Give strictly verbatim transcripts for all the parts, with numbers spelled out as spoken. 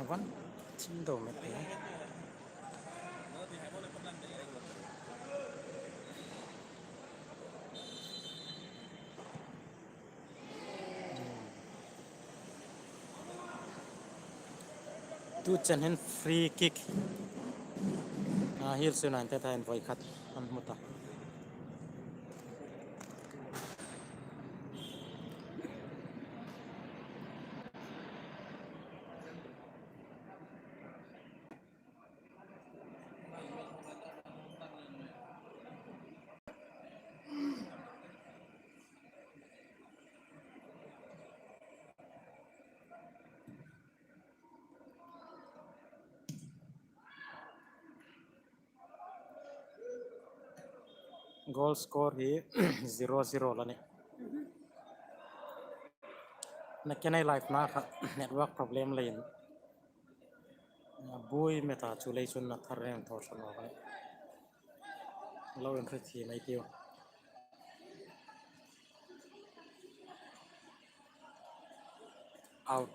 Awan, chim do met e. Tu chen hin free kick. A, Hills United hai voi khat an hmu ta. Goal score hi zero zero la nih. Na kenai live na kha network problem leiin a buoi met a, chu lei chun na thar reng thawr san lo ka nih. Lo en hre thi mai tiu. Out.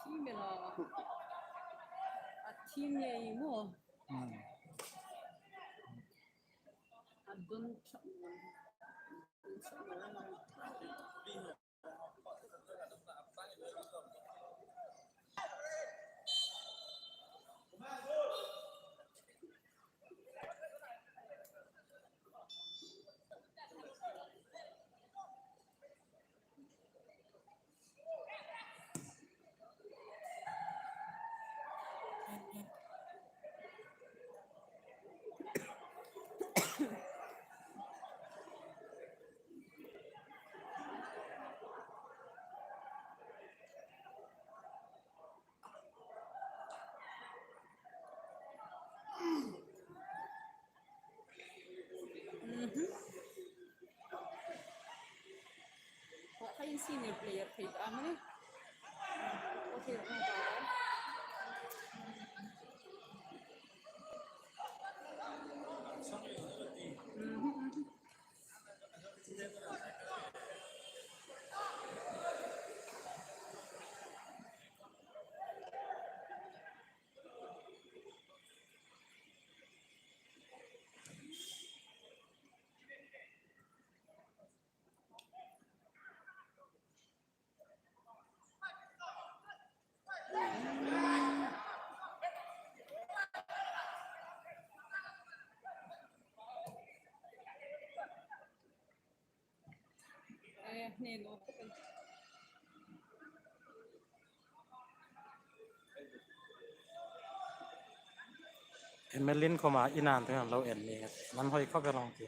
Thim el a. A thim ngei maw. Hmm. A dun chak maw. Dun chak maw. Mhm. Kha in senior player thei ta mani. Okay, okay. Mhm, mhm. Emelin khoma inan te lo en ni, nan hoi khop el ang ti.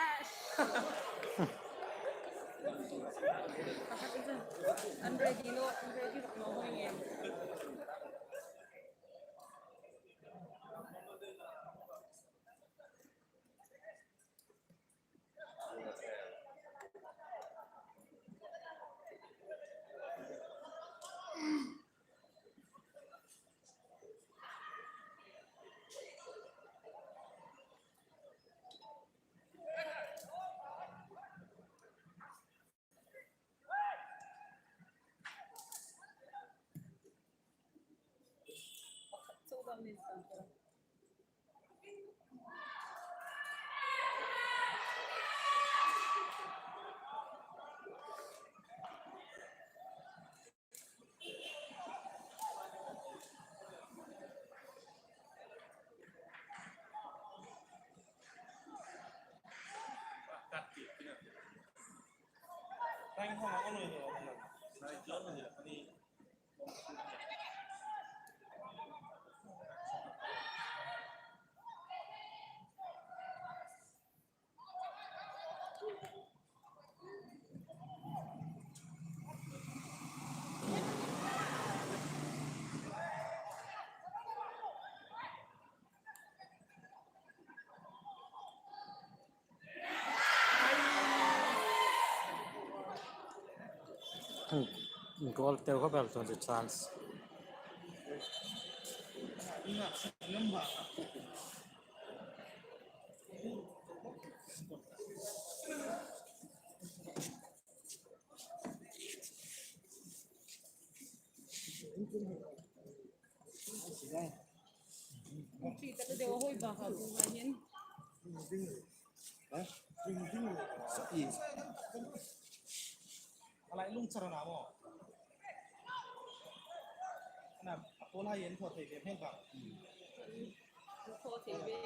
Ash. Unready, no, unready, no, no, no. Goal tew khawp el tun chu chance. Ṭhi tak deu a hawi bak a, tu lai hian. A lai lung char a na maw? A na, a pawl hai an thaw thei ve hmel bak. Thaw thei ve.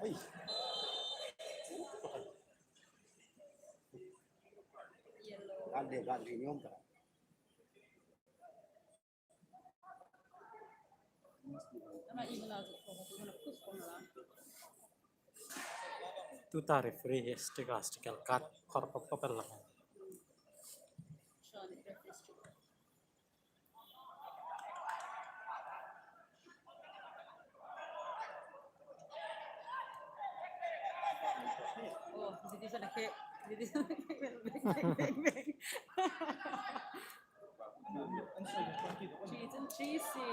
Oi. Gan de gan ri niom ta. Tuta referee hi stick a stick el kat khawr pawp pawp el lang. Oh, didi sana ke, didi sana ke, beng, beng, beng, beng. Cheese and cheesy.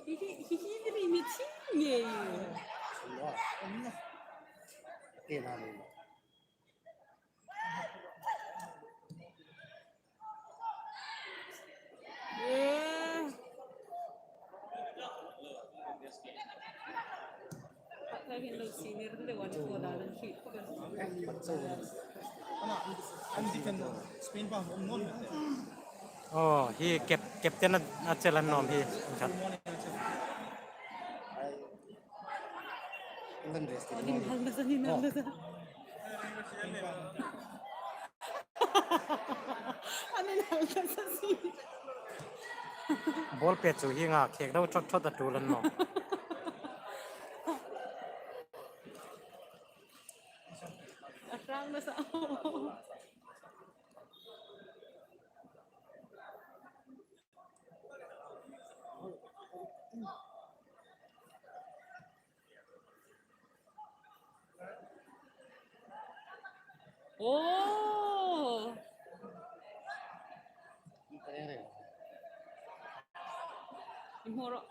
Hi, hi, hi, hi, hi, hi, hi. Eh. Ka hin lo senior le wan ko da dan shi ko. Spain pa hom non. Oh, hi cap-, captain a, a chel an nawm hi. An inhal nasa, an inhal nasa. An inhal nasa si. Ball pet chu hi nga khek dau thot thot a tul an nawm. A hrang nasa. Oh. Hmu rawh.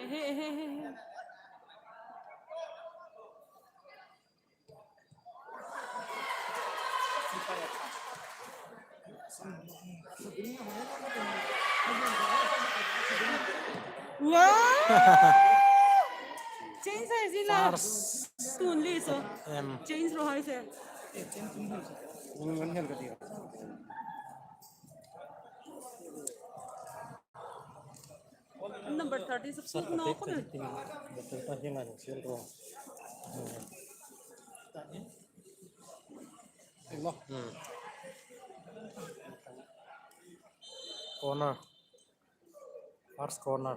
Ehe, ehe, ehe. Wow! Change hai zila. Stars. Tun li so. Em. Change ro hai se. Ngan hel ka ti. Number thirty six. Sa no attack ko. Thirty six. Number thirty six. Hmm. Corner. First corner.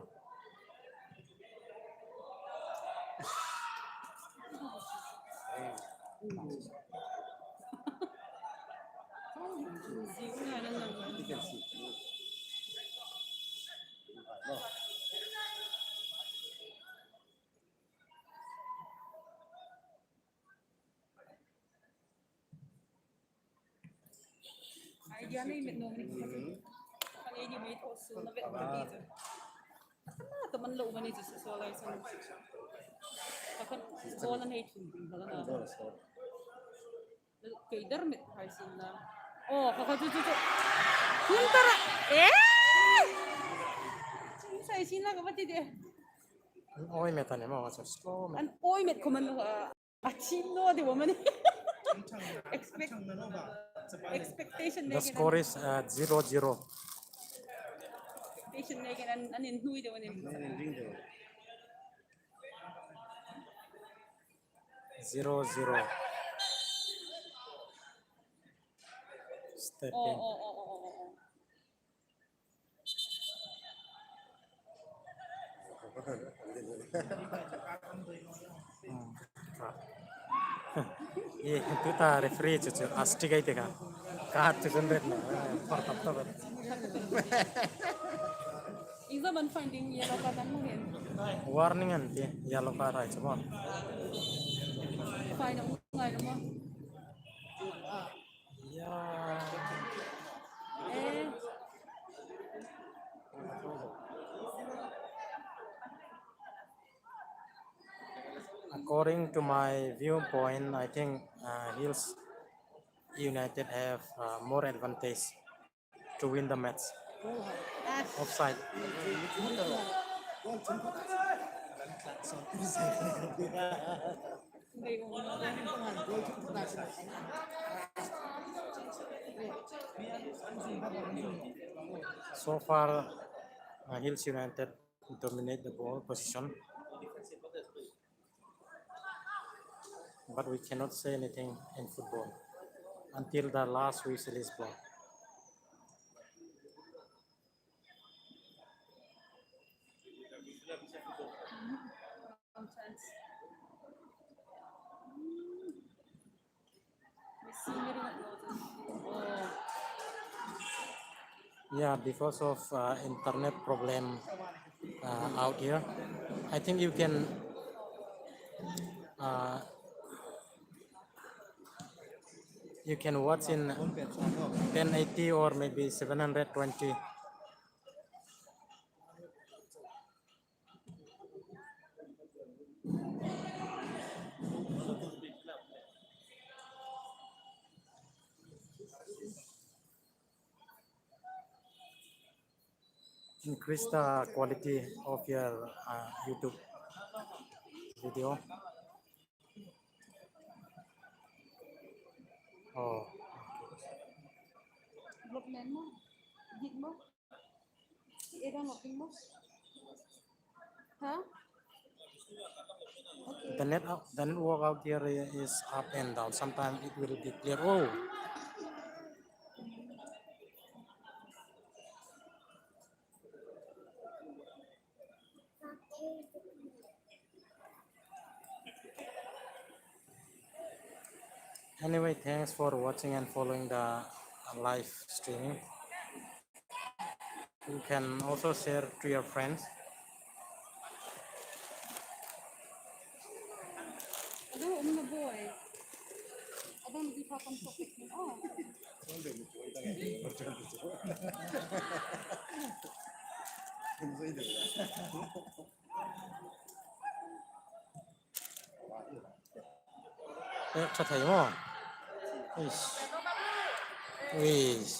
Idea nei met naw ni. Kan ei ni mei thaw su na vet ka ti chu. Ka man lo mani chu su so lai san. Ka kan goal an hei thun ding ka la na. Kei dar met hai sin la. Oh, ka ka chu chu chu. Thun tar. Eh! Chin sai sin la ka va ti de. An awi met a ni maw, ka chu slow met. An awi met khawm a ni. A chim naw de woman. Expect, expectation. The score is, uh, zero zero. Expectation neiin an, an inhnuoi de woman. Zero zero. Step in. Oh, oh, oh. Hmm. Ye, tuta referee chu chu astig ai te ka. Ka chu chun red na. Par tap tap. Exam an finding yellow card an hmu hin. Warning an ti, yellow card ai chu maw. Fine, ngai lo maw. Yeah. Eh. According to my viewpoint, I think, uh, Hills United have, uh, more advantage to win the match. Offside. So far, uh, Hills United dominate the ball position. But we cannot say anything in football until the last whistle is blown. Yeah, because of, uh, internet problem, uh, out here, I think you can, uh, you can watch in ten eighty or maybe seven hundred twenty. Increase the quality of your, uh, YouTube video. Oh. Huh? Okay. The net out, the network out here is up and down. Sometimes it will be clear. Oh. Anyway, thanks for watching and following the, uh, live streaming. You can also share to your friends. Pek ṭha thei maw? Ish. Ish.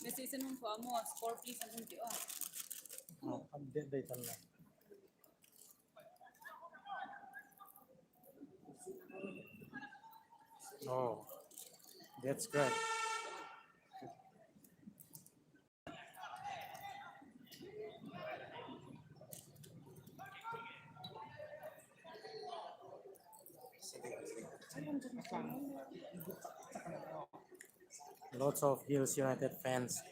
Message an hung thua maw, score please an hung ti aw. Oh, update dai tan la. Oh, that's great. Lots of Hills United fans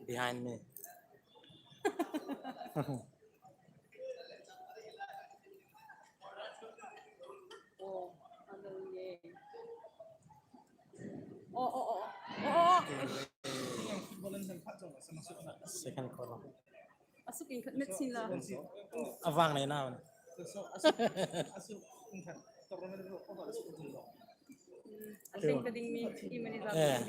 behind me. Oh, ano ye. Oh, oh, oh. Oh, oh, oh. Second corner. A Suk in khat met sin la. A vang nei naw. A seng ka ding mi, i mani la Eh.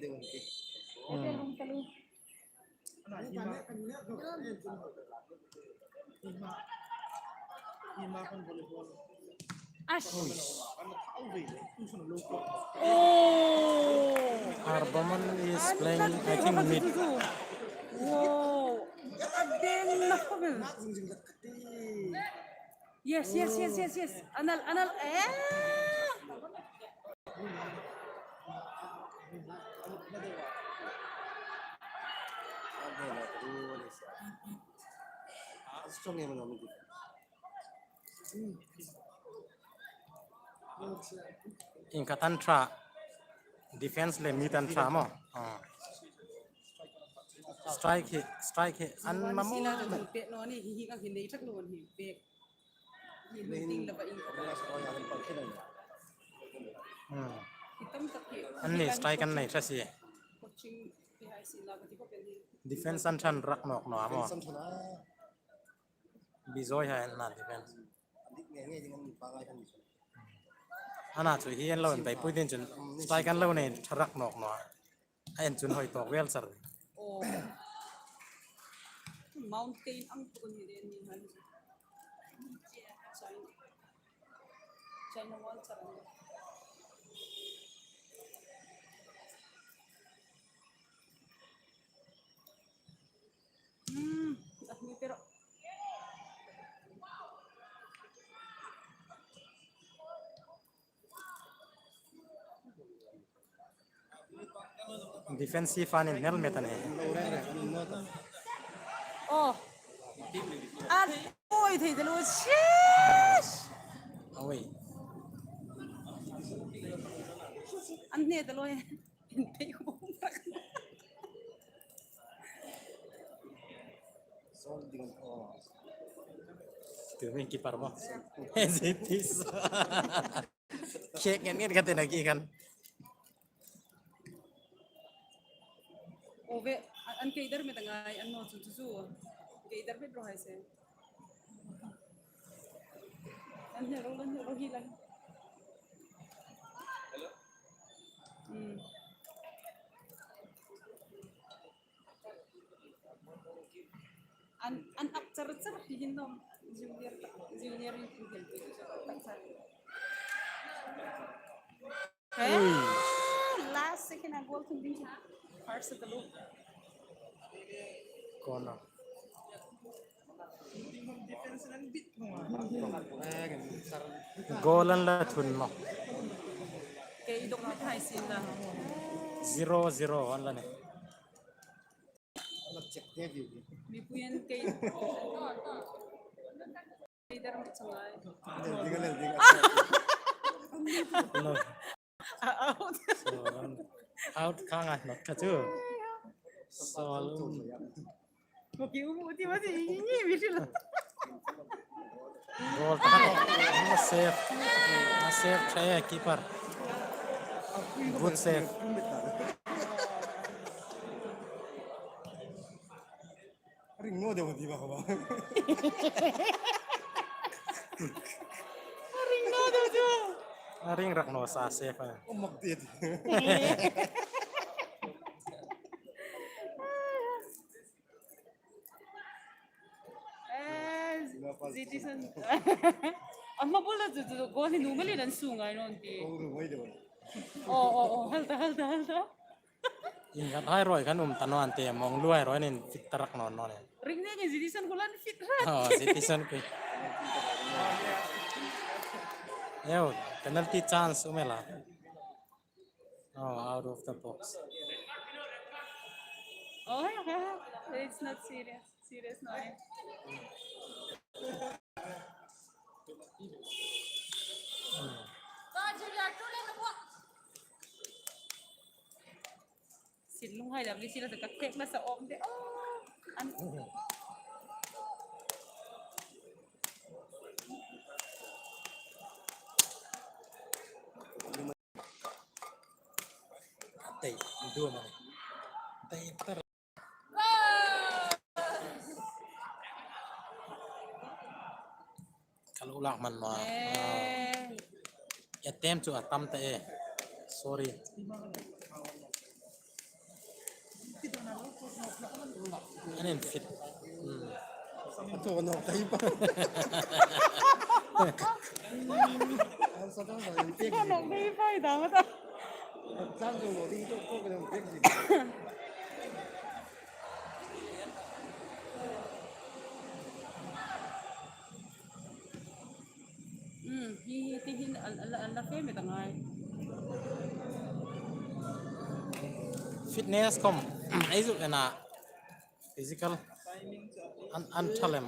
Ding mi. Hmm. Ash. Oh. Arboman is playing, I think, mid. Wow. Again, Yes, yes, yes, yes, yes. Anal, anal. Eh. Ieng khat an ṭha. Defense le mid an ṭha maw. Ah. Strike hi, strike hi. An mamu. Hmm. An ni strike an nei ṭha si. Defense an ṭha rak nawk naw a maw. Bijoy hai an na defense. Ana chu hi an lo inbeipui ding chun strike an lo nei ṭha rak nawk naw a. A en chun hoi tawk vel char. Oh. Mountain ang tuk a ni le ni han. China, China wall char. Hmm, ah, ni pero. Defensive an inhel met a nih. Oh. An, oi, thei ta lo. Shish. Oi. An ne ta lo. Tu min keeper maw. As it is. Khek ngen ngen ka ti naw ki khan. Ove, an kei dar met a ngai, an naw chu chu chu. Kei dar met ro hai se. An hne ro, an hne ro hi lai. Hmm. An, an up char char hi hin dom. Junior, junior in, in help tak char. Hey, last second a goal khum ding. First a ta lo. Corner. Goal an la thun maw. Kei dawk met hai sin la. Zero zero an la nih. Mipui an kei. Kei dar mat sangai. No. Out. So, out kha ngai, not kha chu. So, um, Mo ki umu ti ma ti ni mi ti lo. Goal ta. Save. Save ṭha e keeper. Good save. Ring naw deu ti ba ba. Ring naw deu chu. A ring rak naw sa save a. O mak ti. Eh, Zitison. Amma bola chu chu goal hi numal in an su ngai naw ti. Oh, oh, oh, hal ta, hal ta, hal ta. Ieng khat hai ruoi khan um ta naw an ti, mong lu hai ruoi nin fit ta rak naw naw ni. Ring ne ke Zitison kulan fit ra. Oh, Zitison ku. Yo, penalty chance um e la. Oh, out of the box. Oh, it's not serious. Serious, no. Sin lunghai dam ni sila sa ka thek na sa om de. Oh, an. Dai, dai, dai. Ka lo lak man naw. Eh. Attempt chu a tam ta e. Sorry. An infit. Hmm. A thaw nawk ta hi pa. Thaw nawk ta hi pa, i dam a ta. Hmm, hi, hi, ti hin a, a, a la fe met a ngai. Fitness khom, ei zuk en a, physical, an, an thalem.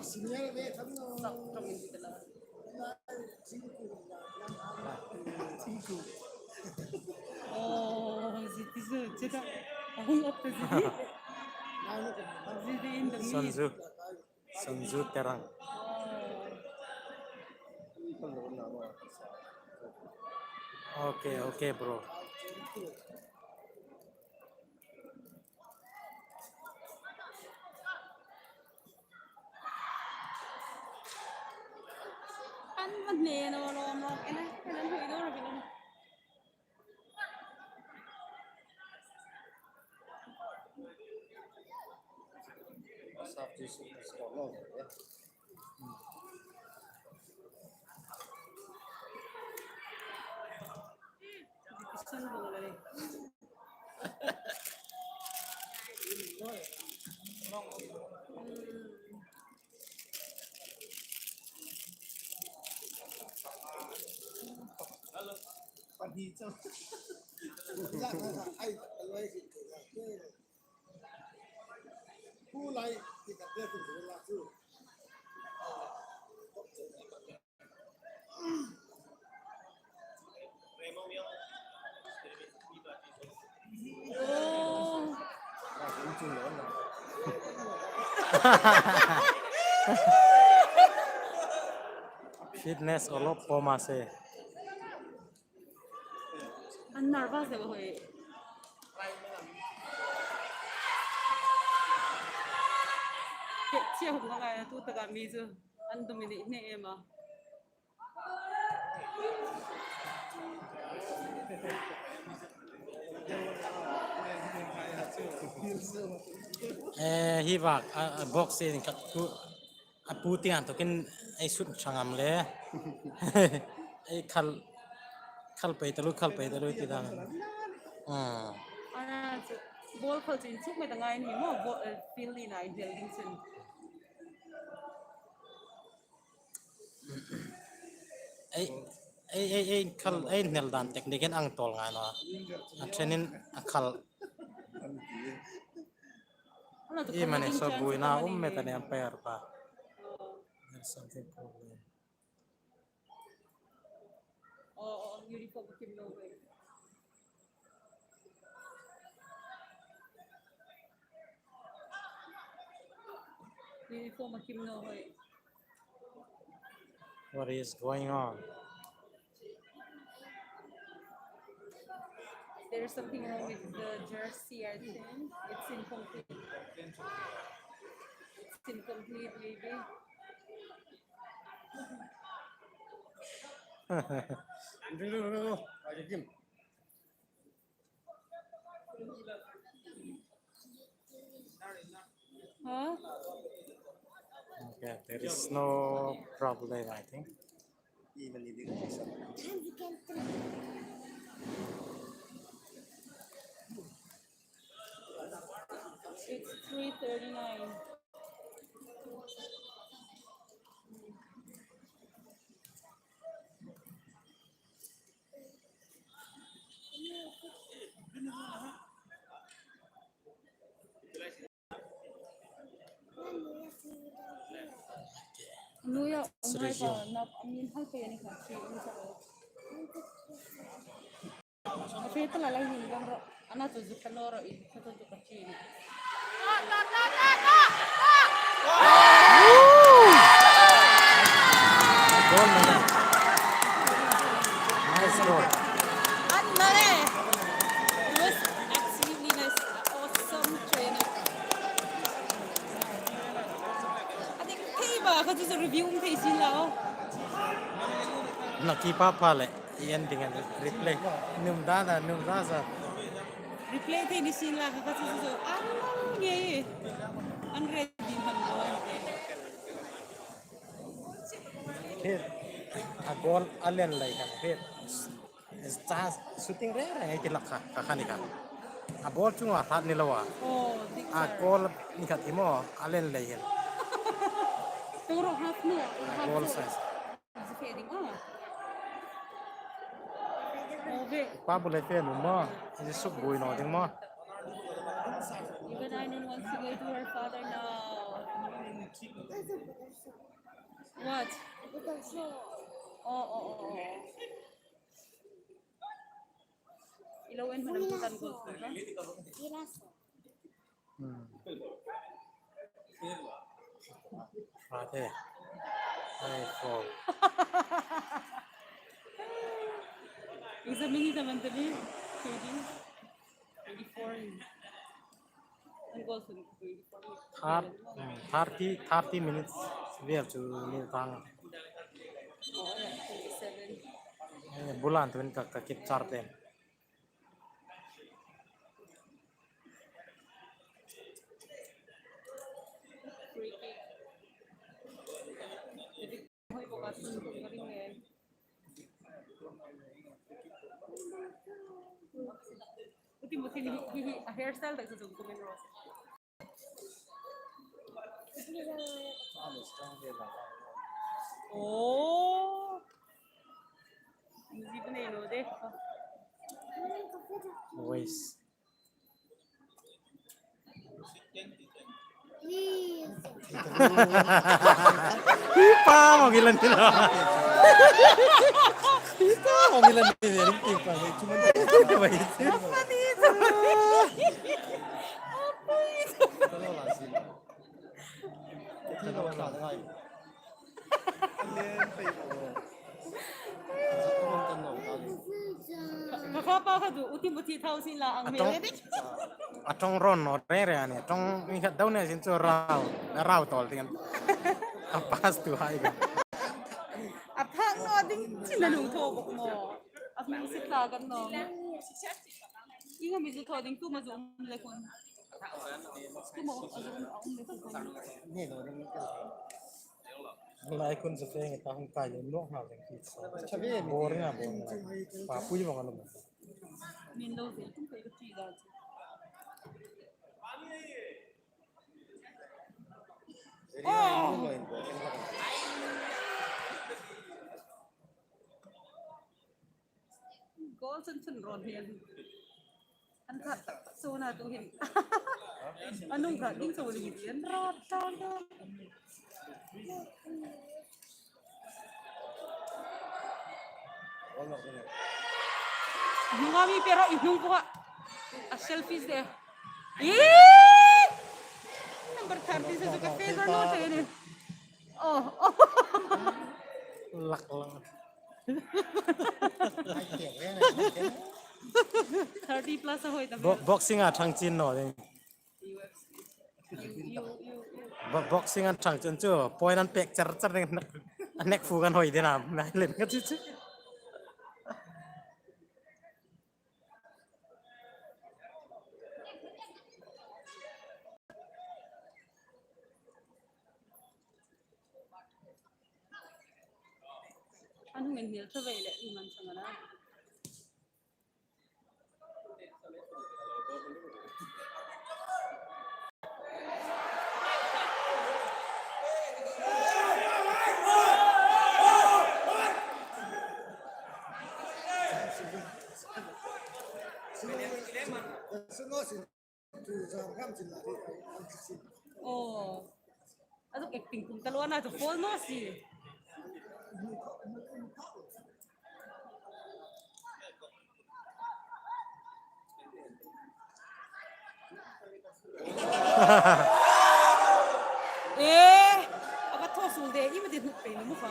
Oh, zi ti zu, zi ta, a hung op ta zi ti. Zi ti in the mid. Sanju. Sanju Terang. Okay, okay, bro. An man ne no lo no ena, ena hui do ro. Fitness a lo pawm a se. An nervous deu hoi. Che, che hum ngai tu taka mi chu. An dominate ne em a. Eh, hi vak, a, a, boxing khat tu, a pu ti an tokin ei sut thangam le. Ei khal, khal pei talu, khal pei talu ti dan. Ah. Ana chu, ball khal chin chuk mai ta ngai ni mo, ball, eh, field ni nai hel ding chun. Ei, ei, ei, ei, khal, ei hnel dan technique in ang tol ngai naw. A ṭhenin a khal. Ei mani so buoina um met a ni umpire pa. There's something problem. Oh, oh, uniform kim lo hoi. Uniform kim lo hoi. What is going on? There's something wrong with the jersey, I think. It's incomplete. It's incomplete, maybe. Huh? Okay, there is no problem, I think. It's three thirty-nine. Nuya, Sri Hill. Goal, man. Nice goal. Ki papa le, i en ding an replay. Num da da, num da sa. Replay thei ni sin la ka ka chu chu. An nge. An red din han lo. Hit. A goal a len lai kan hit. Chance shooting re re hei ti lak kha, ka kha ni kha. A ball chunga hrat ni lo a. Oh, dik A sir. Goal ni kha ti maw, a len lei hin. Toro half no, half Goal no. Size. Is it fading? Ah. Oh, wait. Pa bu le fe nu maw, is it suk bui no ding maw. Even I don't want to go to her father now. What? Oh, oh, oh, oh. Ilo en mana bukan gol, kan? Hmm. Ate. Ai, foul. Exam ini teman tadi, jadi twenty-four. Kan gol sun twenty-four. Thir-, hmm, thirty, thirty minutes vel chu ni tang. Oh, yeah, twenty-seven. Eh, bulan tu ka, ka kip char te. Free kick. Uti mo tini hi, hi, hi, a hairstyle tak sa jong comment ro. Oh. Hindi ko na yun, de. Voice. Hi pa, mangilan nila. Hi pa, mangilan nila. Hi pa, mangilan nila. Ka kha pa kha du, uti muti thau sin la ang A me tawng, le ding. A tawng ron naw reng reng a nih. A tawng ni khat dau ne sin chu rau, rau tawl ding. A pass tu hai ka. A phak naw ding chin a nung thaw bawk maw. A hming sit ta kan naw. Inga mi zu thaw ding tu ma zu um le kun. Tu ma a zu um, a um le kun. Lai kun zu fe nge ta hung kai le nawk hna leng ti sa. Boring a, boring a. Pa pui bang a lo. Min lo zel tum kai ka tui dan chu. Oh! Goal chun chun ron hian. An khat tak tak chu na tu hin. An nung khat ding chu ni hian rat ta ta. Hnunga mi pe ro i hnung pawh a selfies de. Ih! Number thirty sa chu ka favour naw thei a nih. Oh, oh. Lak lang. Thirty plus a hoi ta. Bo-, boxing a thang chin naw ding. Bo-, boxing an thang chun chu, point an pek char char ding, a nek fu kan hoi ding a, nai len ka chu chu. An hung inhnial ṭha ve le, i man chang a na. Oh. A zuk acting tum ta lo a na chu foul naw si. Eh, a va thaw sul de, i ma dit hnuk pe ni mu kha.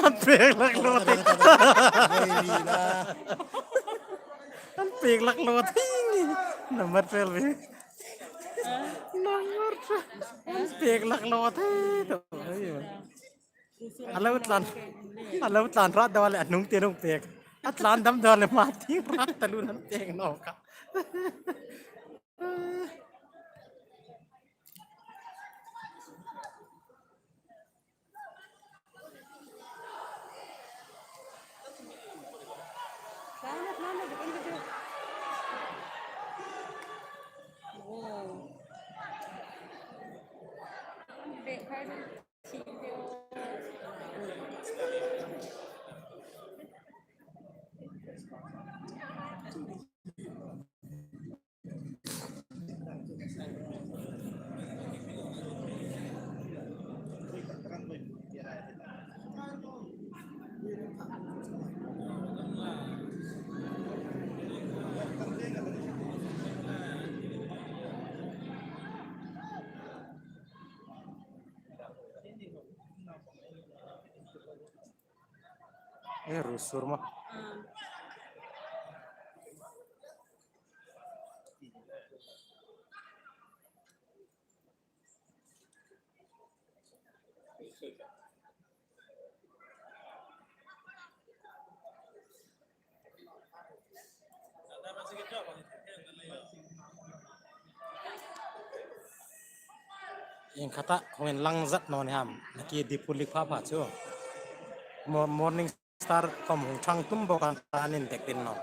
An pêk lak lo thei. An pêk lak lo thei. Number twelve. Number twelve. An pêk lak lo thei. A lo tlan, a lo tlan rat deu le a hnung tieng an pêk. A tlan dam deu le ma tieng rat taluo an pêk nawk a. Eh, rusur ma. Ieng khata hung inlang zat naw ni ham, naki di pulik pha pha chu. Mo-, Morning Star khom hung chang tum bok an ta an indek din naw.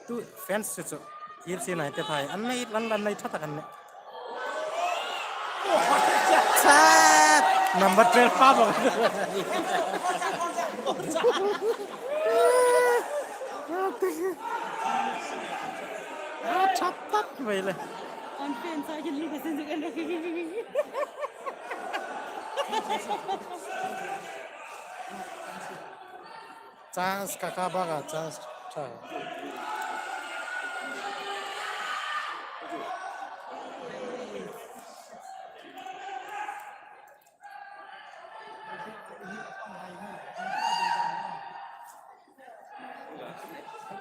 Tu fans chu chu. Hil si nai te thai. An nei, an, an nei ṭha tak an nei. Cha! Number twelve pa bok. A ṭha tak mai le. An fans a kin lu ka sin zu kan. Chance ka ka baka chance ṭha.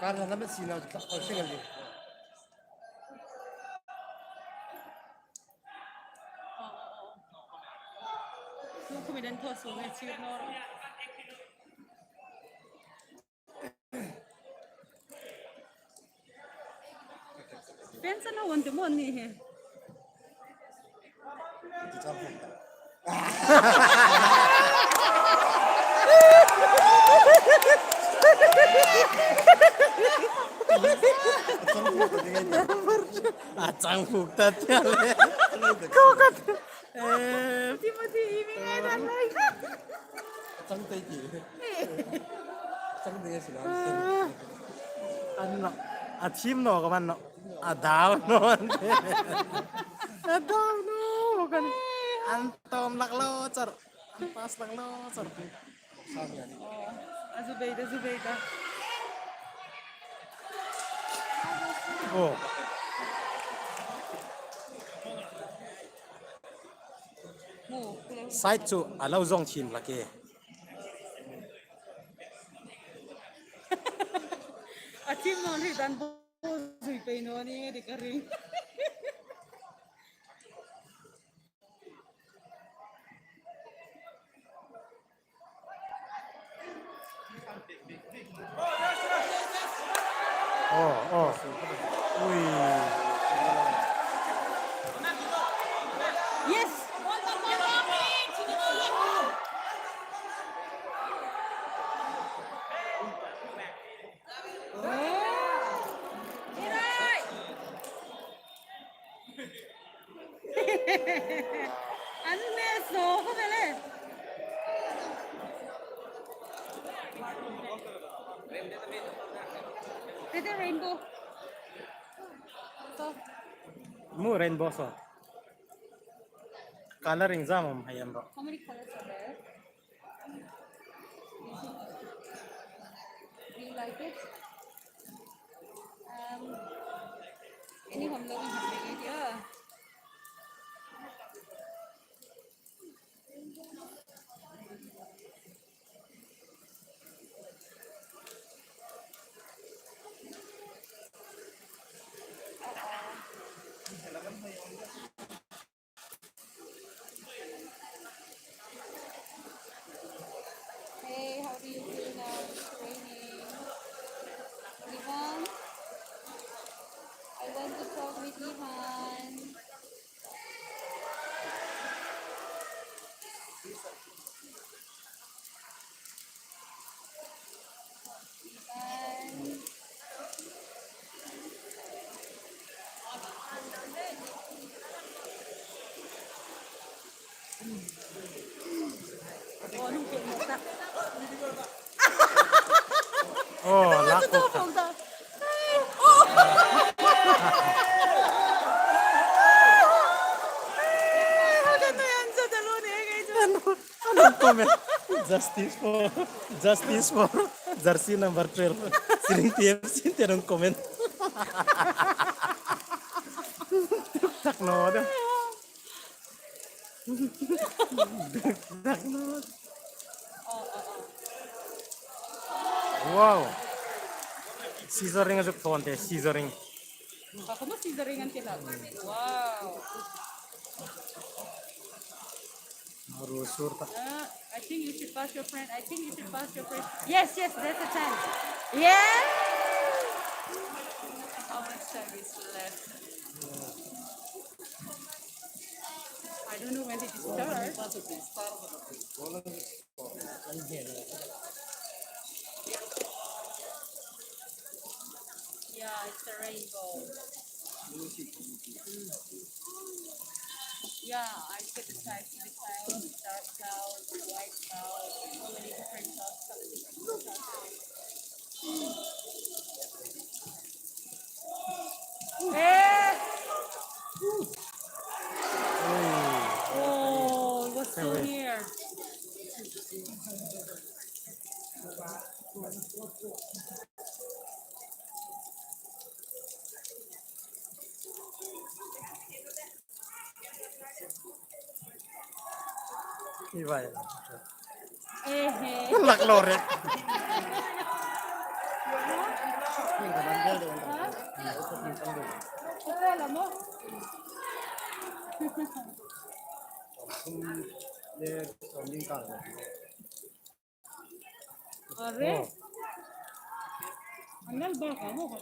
Kar na lam si na ta ko single. Fence na won te mon ni he. A chang fuk ta tia le. Ko ka. Eh. Timothy, i mi ngai dan lai. Chang tei ti. Chang tei si la. An no. A thim naw ka man naw. A dau naw. A dau naw kan. An tawm lak lo char. An pass lak lo char. A zu bei da, zu bei da. Oh. Side chu a lo zawng thim hlak e. A thim naw ni dan bo zui pei naw ni nge di ka ring. Oh, oh. Ui. Yes. An ne so ko bele. Tete rainbow. So. Mu rainbow so. Coloring zam am hai am ro. How many colors are there? Do you like it? Um, any home loan you have made here? Oh, lak ko ta. Comment. Justice for, justice for jersey number twelve. Siring T F C te an comment. Tak no da. Tak no. Wow. Scissoring a zuk thawn te, scissoring. Ka kuma scissoring an ti la. Wow. Maru sur ta. Uh, I think you should pass your friend. I think you should pass your friend. Yes, yes, there's a chance. Yes. How much time is left? I don't know when it starts. Yeah, it's a rainbow. Mm. Yeah, I get the type, the cloud, dark cloud, white cloud, so many different clouds, color different clouds. Eh! Oh, it was so near. Hi vai. Ehe. Lak lo re. Are? Oh. Anal ba ka mo ka.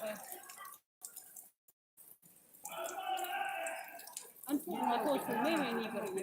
An puk ma ko su mai mai ni ka ri ni.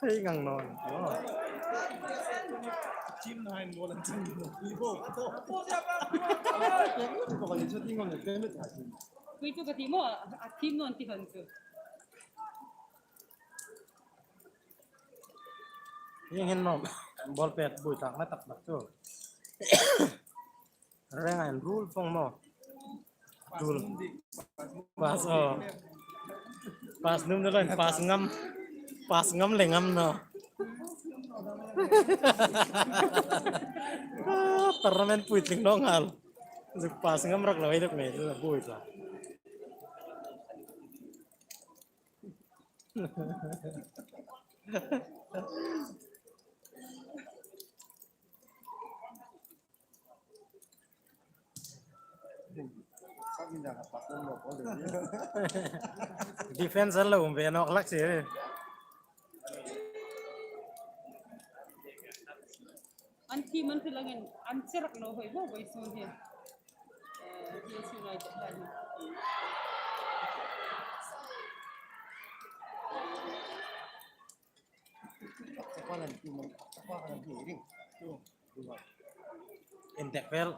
Hei ngang naw. Chim na hin bol an chim. Ko ka ni chu ting on le pem ta chim. Kui chu ka ti maw, a thim naw ti han chu. Hieng hin naw, ball pet buoi tlak na tak tak chu. Reng an rul fong maw. Rul. Pass, oh. Pass nuom naw lawm, pass ngam. Pass ngam le ngam naw. Ah, tournament puitling naw nghal. Zuk pass ngam rak lo ei dok me, zuk buoi tlak. Defense an lo um ve nawk hlak si. An team an hril angin an che rak naw hoi bo boi sun hi. Eh, T S United ta ni. Intek fel.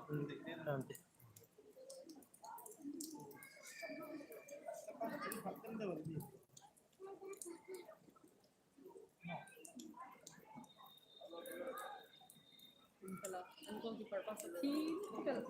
An goalkeeper pa sa thil fel.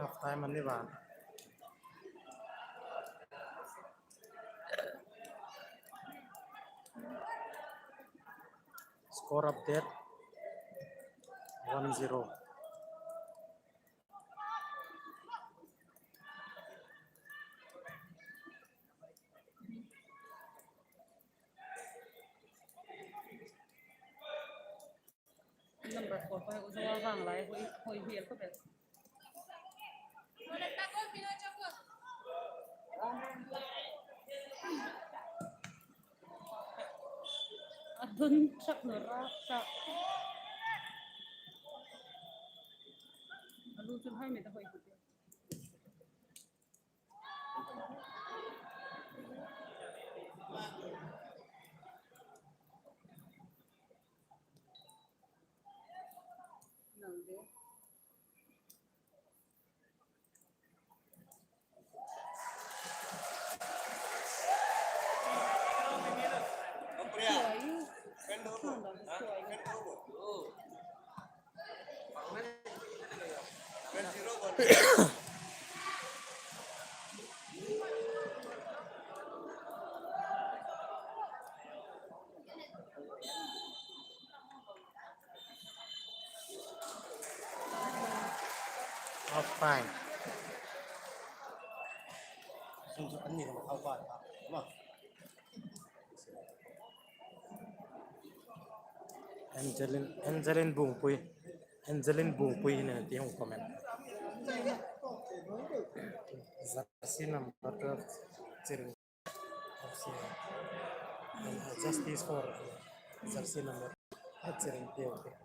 Half time an ni vang. Score update, one zero. Number four pa, u zo vang lai, hoi, hoi hiel ka bel. A dun chak na ra chak. A lu chun hai me ta hoi ki. Half time. Angeline, Angeline Bungpui. Angeline Bungpui hin ti hung comment. Jersey number twelve, Chiring. Jersey. And, uh, justice for, uh, jersey number. A Chiring te, okay.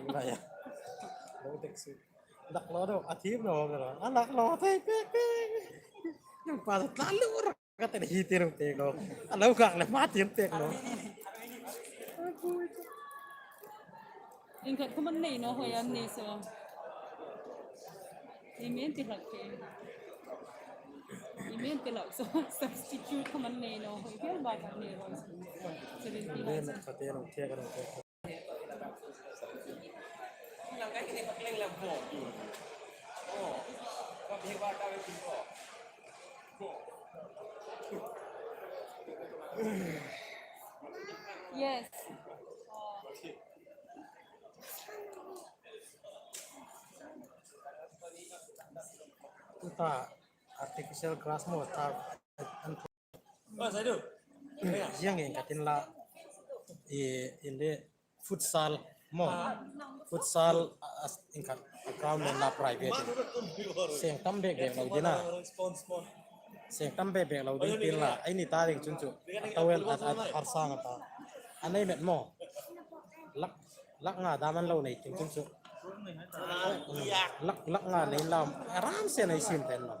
Ngai a. Lo dek su. Dak lo do, a thim lo do. A dak lo, thei pek pek. Nang pa tla lu ra. Ka ten hi tir pek lo. A lo kak le ma tir pek lo. Ieng khat kha man nei naw hoi an nei so. Ei men ti hlak ke. Ei men ti hlak so. Substitute kha man nei naw hoi. Hiel ba ka nei hoi. Seventy. Nei na ka te lo, te ka lo, te. Yes. Tuta artificial grass maw, ta an Ziang ieng khatin la, i, in the futsal maw. Futsal, a, a, ieng khat, a ground le la private. Seng tam bek bek lo ding a. Seng tam bek bek lo ding tin la, ei ni ta ding chun chu. A towel a, a, a harsang a ta. A nei met maw. Lak, lak nga dam an lo nei tin chun chu. Lak, lak nga nei lam. A ram se nei sim ten lo.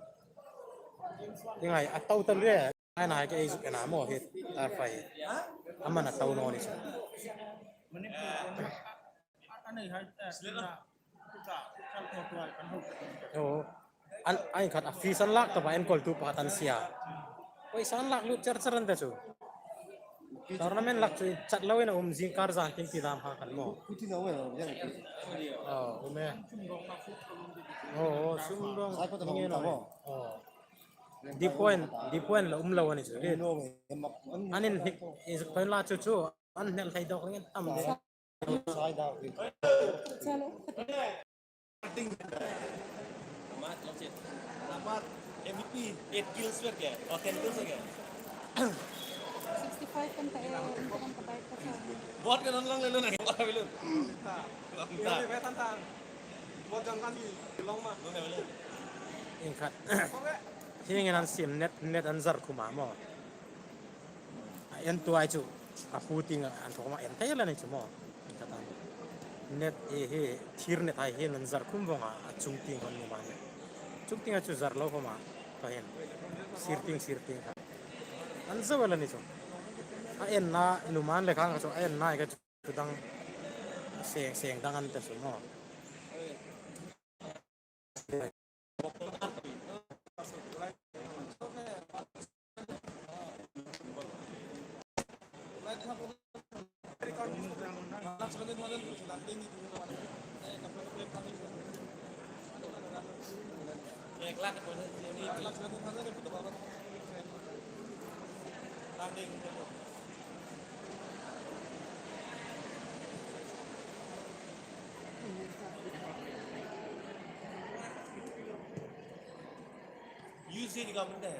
Ieng ai, a total re. Ai na ke ei zuk ena maw hi, tar fai. A man a tau naw ni chu. Aw, an, ai khat a fees an lak ta ba, enkawltu pakhat an sie a. Pawisa an lak lut char char an ta chu. Tournament lak chu chat loin a um, zingkar zan tin ti dam kha khan maw. Aw, um e. Aw, aw, sum dong. Aw. Di point, di point la um lo a ni chu. An inhnik, i zuk point la chu chu, an hnel thei dawk ring tam de. Chalo. Lamat, M V P, eight kills wer ke, or ten kills wer ke? Sixty-five kan ta e, kan ta bai ka sa. Bot kan lang le lo na, bot le lo. Bot kan kan di long ma. Ieng khat. Hieng an siem net, net an zar khum a maw. A en tuai chu, a pu ting an thawk ma en thei la ni chu maw. Ieng khat an. Net e hi, thir net hai hi an zar khum vong a, a chung ting hon ni ma ni. Chung ting a chu zar lo khum a, ka hin. Sir ting, sir ting kha. An zo la ni chu. A en na, numan le khang chu, a en na ka chu. Chu dang seng, seng dang an ta chu maw. Use ही नहीं काम है।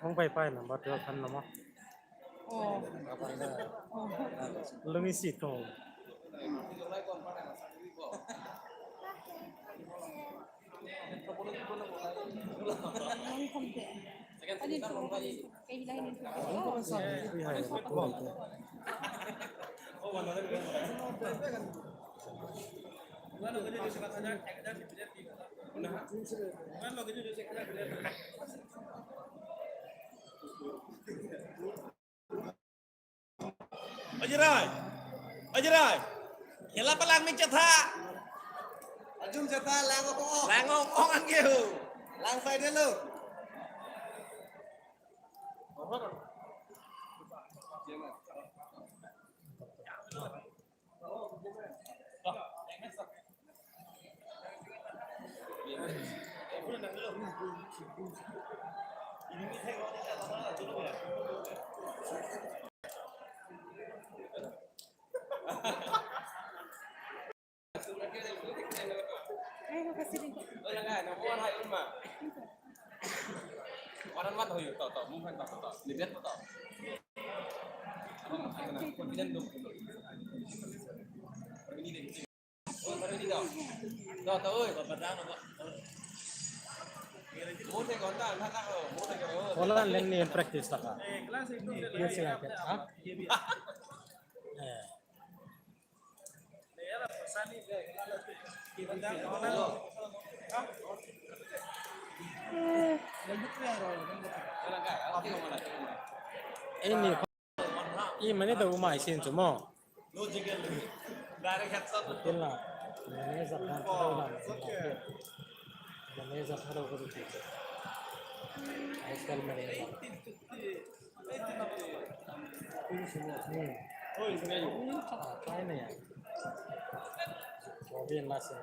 Hung pai pai number twelve kan lama. Oh. Lungsi to. Ajirai! Ajirai! Khela pa lang mi chetha. Ajum chetha lang ong ong. Lang ong ong ang keu. Lang fai de lo. Holan leng ni practice taka. Ni sila ke, ha? Eh. Ei ni, i mani da umai sin chu mo. Tila, manager dan, manager tharo ko ti. High school manager. Hmm. Ah, try na ya. Ko bien la se,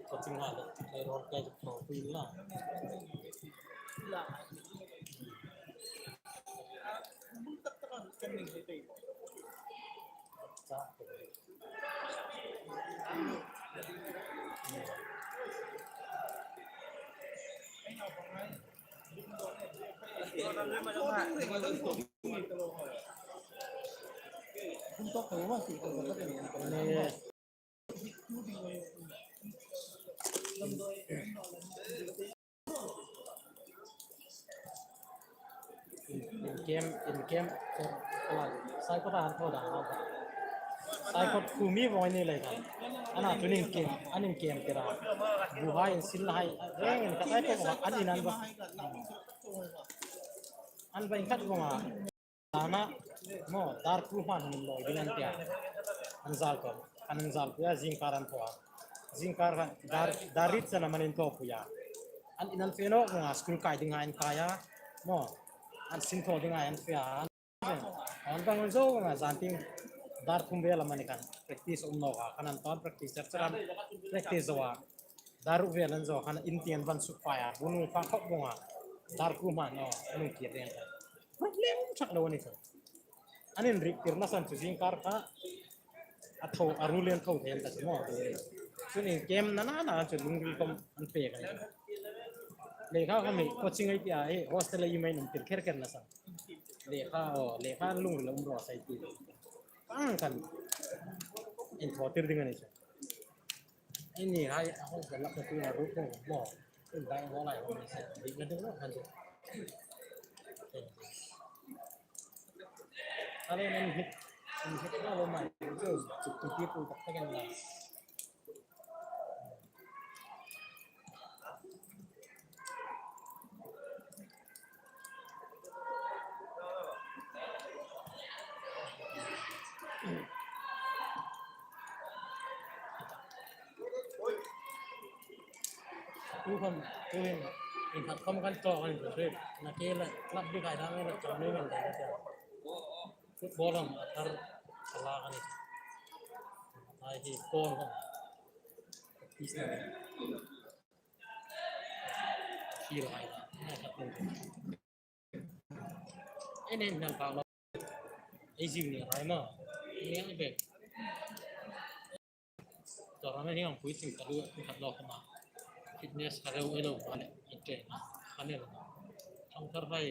ko ting ha le, ko ror ka ko pui la. In kem, in kem, sai ko ta han tho da. Sai ko khu mi vong ni lai ka. Ana tu ning kem, aning kem kira. Bu hai in sil hai, reng in ka tai ko an in an ba. An ba in khat ko ma. Ana, mo, dar khu hman hung lo ding an tia. An zal ko, an zal ko ya, zingkar an tho a. Zingkar khan dar, dar rit sana manin tho ko ya. An in an fe naw, nga school kai ding ha in kai a. Mo, an sin tho ding ha in fe a. An bang zo nga zan ting dar thum vel a mani khan practice um naw ka, khan an ton practice char char an practice zo a. Dar ruk vel an zo khan in tieng van suk pai a, bu nung fa khop bung a. Dar khu hman naw, nung kir den. Problem chak lo ni chu. An inrik tirna san chu zingkar kha a tho, a ru lian tho thei an ta chu maw. Chun in kem na na na chu lungril khom an pek a ni. Lekha khom hi coaching ei tia hi hostel a i mai nung tir kher kher na san. Lekha, o, lekha lungril um ro sai ti. Ang khan in thaw tir ding a ni chu. Ini hai a hostel lak tu a ru ko maw. In dai ho lai ho ni se. Di na ding lo han chu. Alo nen hit, in hit na lo mai. Chu, chu, chu, chu, chu, tak tak en la. Tuhin, tuhin, in khat khom kan tlawk kan inhriet. Na ke la club bi khai dam la chang ni kan dai ka. Football am a thar a la kan ni. Ai hi goal khom. Peace na. Feel ai. Na khat ni. Ei nei hmel phak lo. Ei zing ni rai ma. Ei nei ang bek. Tua ram hi ang pui ting ka lu, ka lo ka ma. Fitness ka reu ei lo ka le. Ei te. Ka le. Thang thar hai.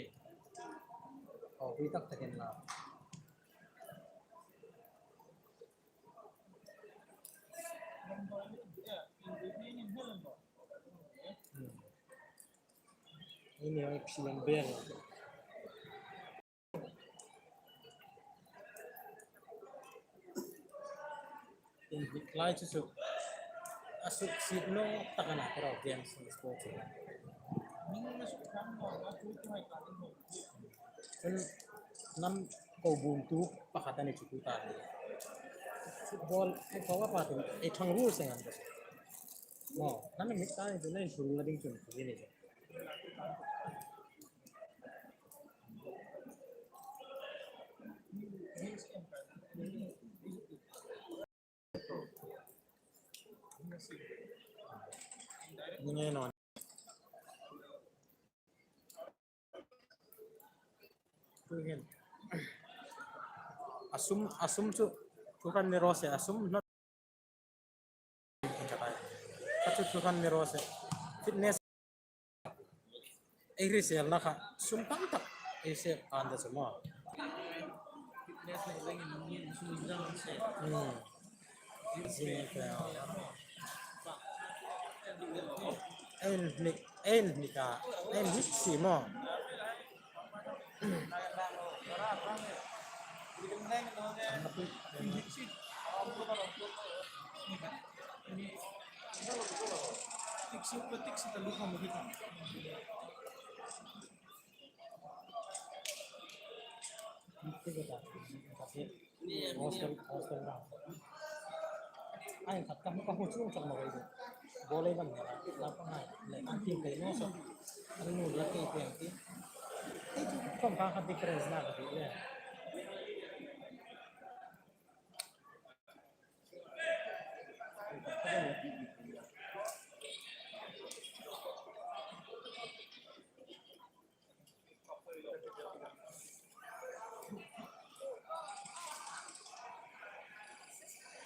Aw, pui tak takin la. Hmm. Ei nei ang phi lam ber. Inhnik lai chu chu. A suksiet naw tak a na ka ro games and sports. Chun nam ko bum tu pakhat a ni chu tu ta ni. Football, football a pa tu ei thang ru seng an. Mo, nam mit ta ni tu nei sul la ding chun tu ni. Nge non. Tuhin. A sum, a sum chu, chu kan ni ro se, a sum not. Ka chu chu kan ni ro se. Fitness. Ei hrisel na kha. Sum tam tak. Ei se kan da sum a. Hmm. Zing ka. Ei ni, ei ni ka. Ei ni si mo. Hostel, hostel ra. Ai, khat ka, ka hmu chuong chuong naw ei. Ball ei ban ngai, la pa ngai, le, an team kei naw sa. An nu le kei peng ti. Ei chu khom ka kha difference na ka ti le.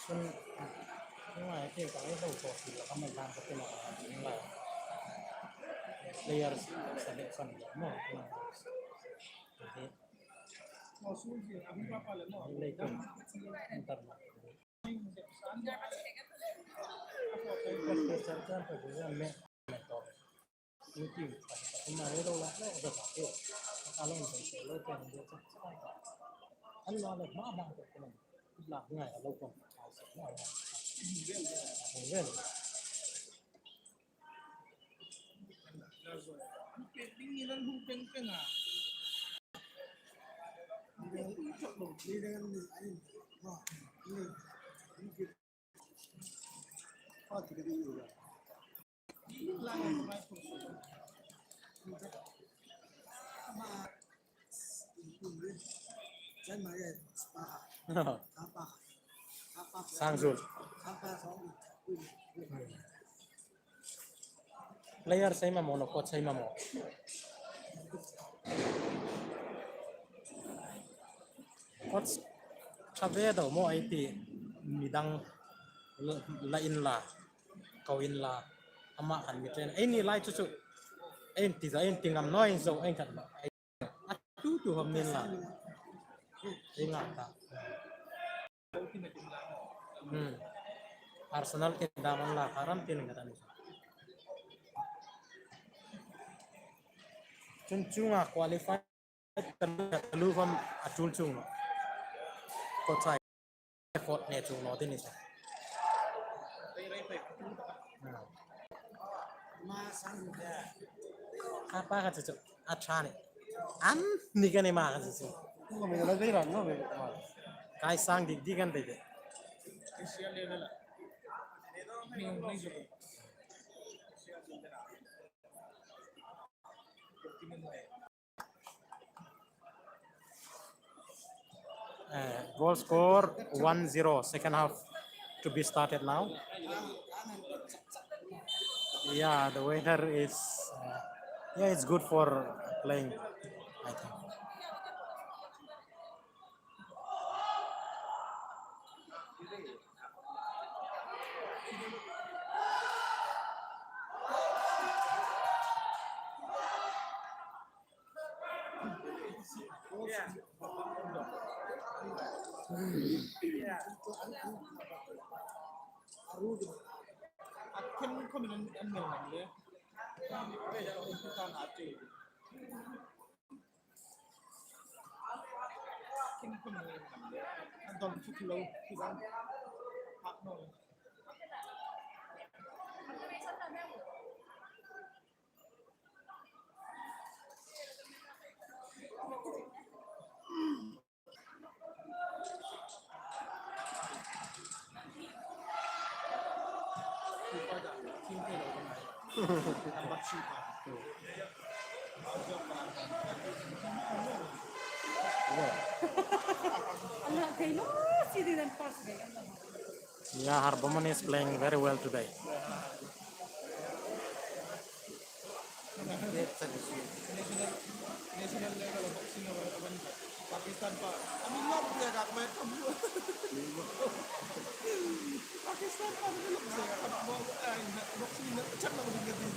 Chun, ngai ti ka ei lo ko ti la ka mai dan ka ti la ka ti la. Player selection mo. Ti. Lei ko. Inter. Sang zul. Player sei mamaw, coach sei mamaw. Coach ṭha ve deu maw ei ti, midang la, la inla, ko inla, ama khan mi train. Ei ni lai chu chu, ei ti za, ei ti ngam naw, ei zo, ei khat naw. A tu tu hom nin la. Ei nga ta. Hmm. Arsenal tin dam an la, haram tin nga ta ni. Chun chunga qualify. Lu khom a tul chung naw. Ko chai. Effort ne chung naw ti ni sa. A pa ka chu chu a ṭha ni. An ni ka ni ma ka chu chu. Kai sang dik dik an dei de. Asia level a. Mi hung mai chu. Uh, goal score one zero, second half to be started now. Yeah, the weather is, uh, yeah, it's good for playing, I think. Yeah, Harbamani is playing very well today. National, national level of boxing award, award. Pakistan pa, ami lawm zek a ka met. Pakistan pa, ami lawm zek a ka met. Ai, boxing na chak na ding ka ding.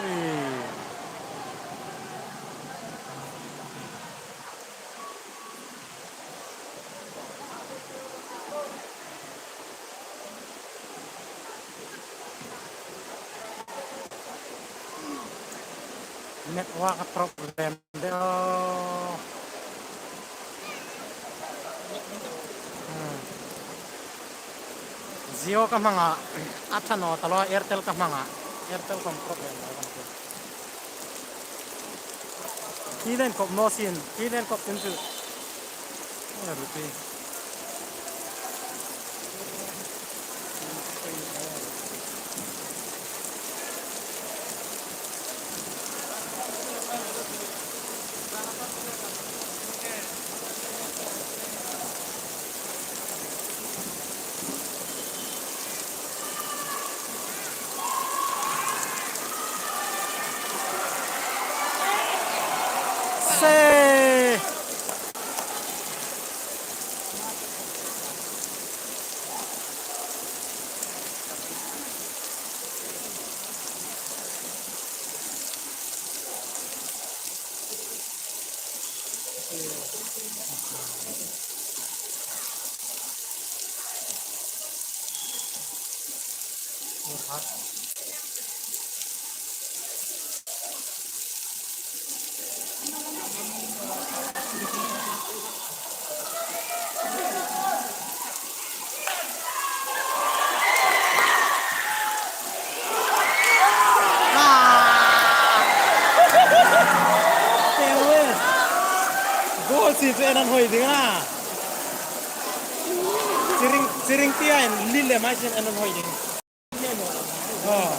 Ui. Network problem de. Hmm. Jio ka hmang a, a ṭha naw ta lo, Airtel ka hmang a, Airtel khom problem lo kan ti. Hi len kop naw sin, hi len kop tin chu. Eh, rupi. Goal si chu en an hoi ding a. Chiring, chiring tia en lil le mai sin en an hoi ding. Oh.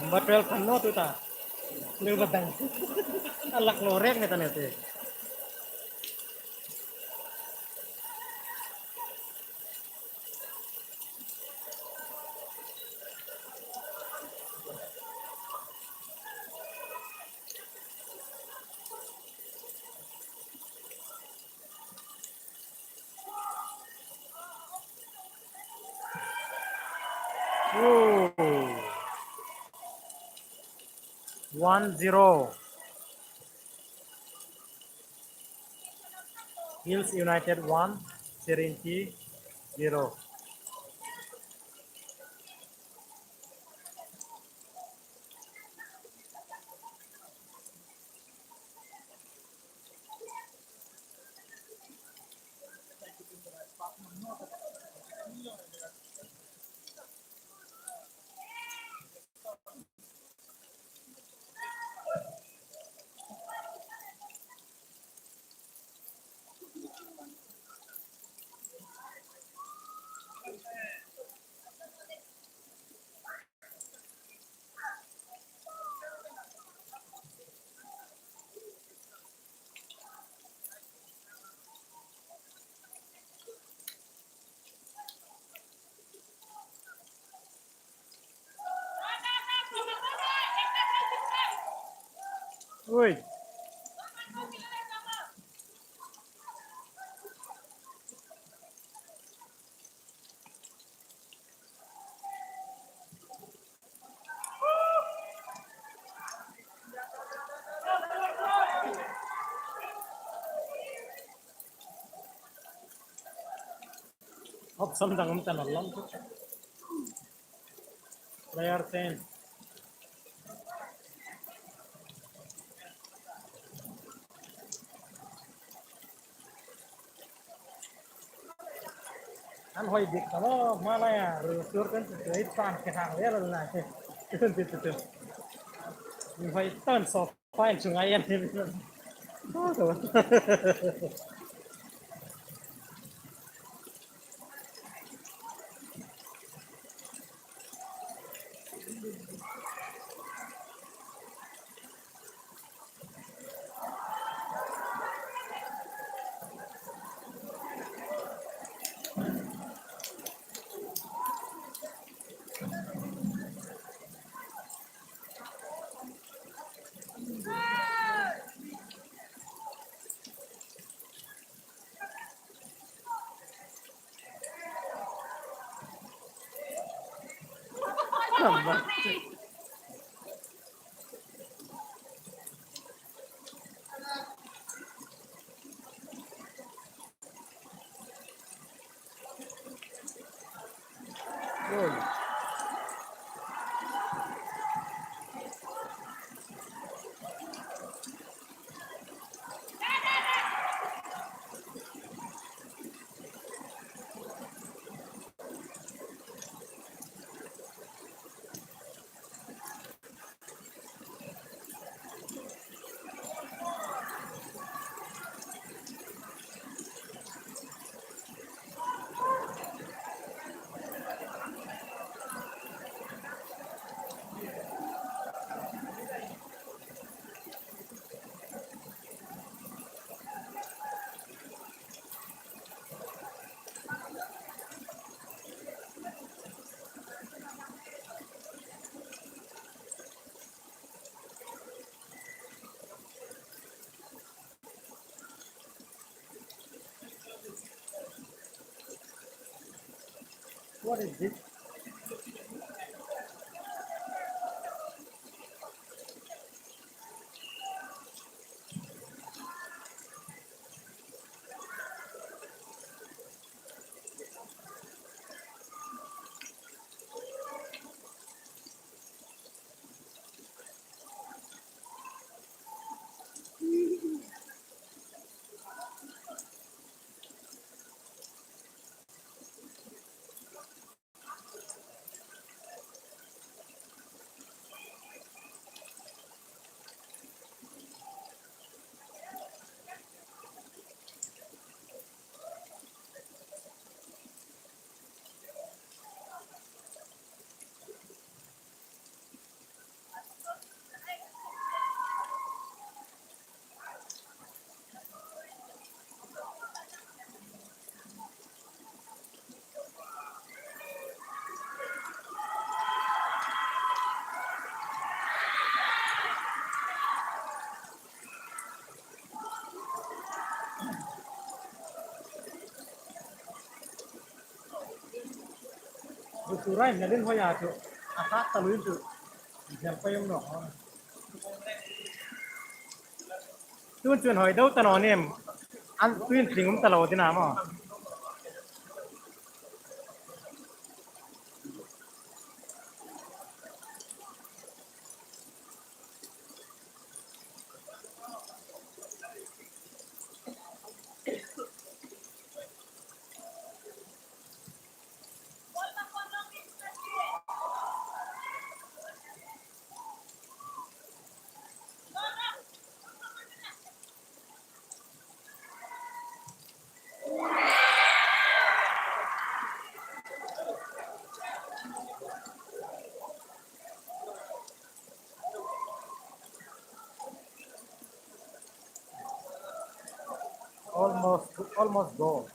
Number twelve kan no tu ta. Lu ba dang. Alak lo rek ne ta ne te. Oh. One zero. Hills United one, Chiring Tea zero. Ui. Option dang um ta naw lawm. Player ten. An hoi dik ta lo, hma laia, ru sur kan chu ei pan ke hang le la. Tun ti tu tu. Mi hoi tan so fine chu ngai an. What is this? Ru surai na din hoya chu. A khat ta luin chu. Jal pa yong no. Tun chun hoi deu ta naw nim. An tuin tling um ta lo ding a maw. Almost, almost goal.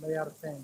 They are same.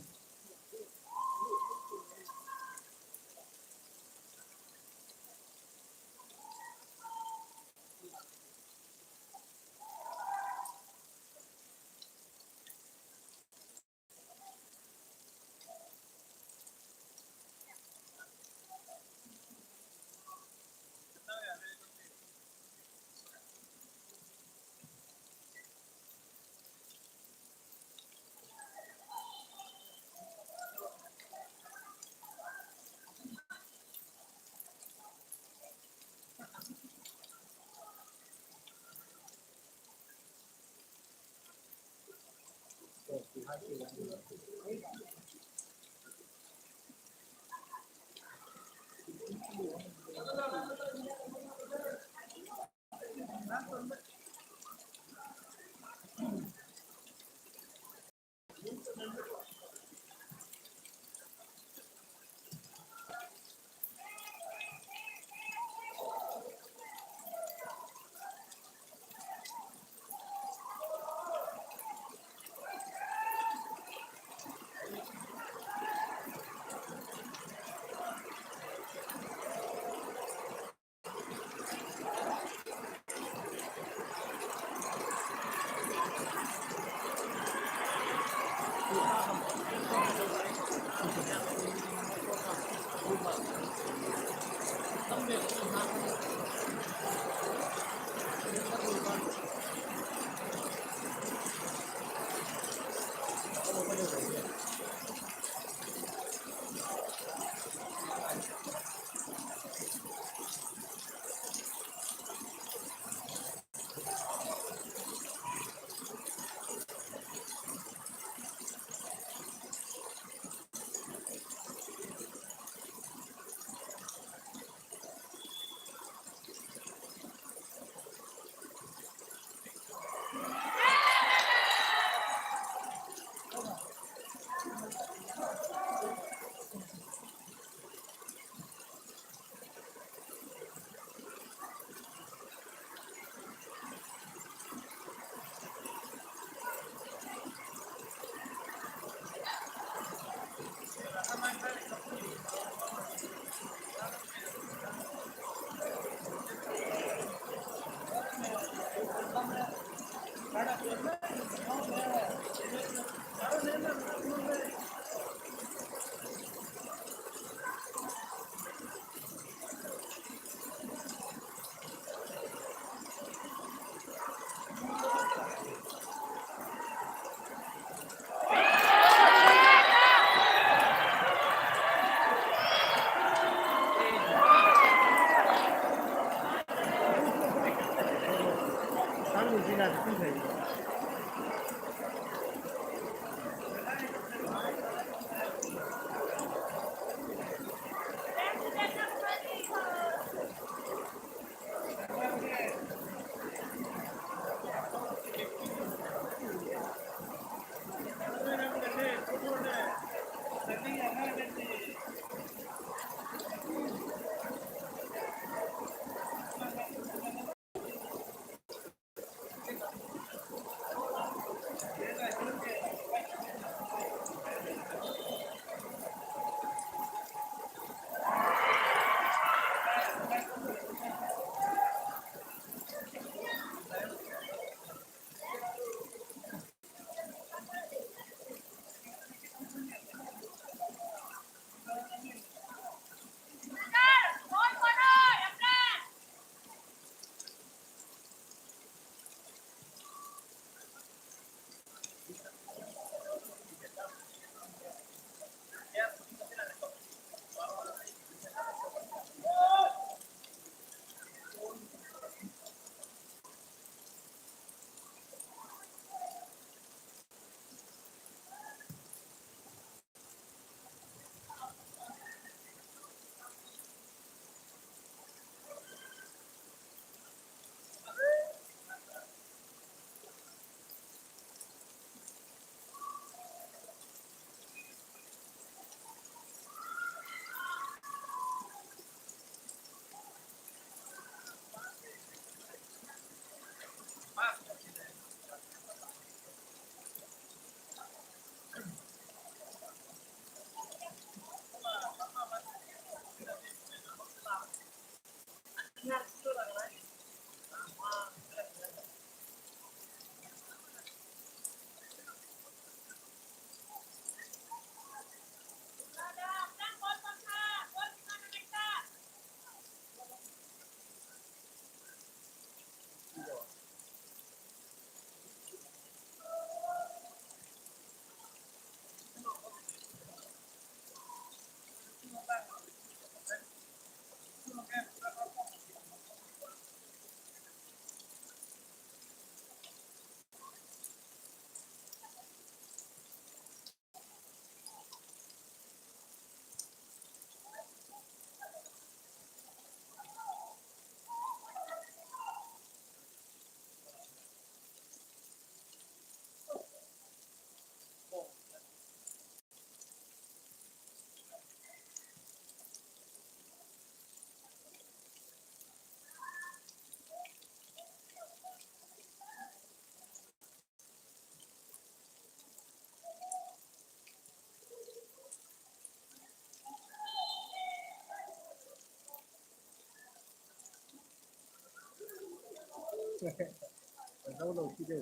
Lo lo ki de.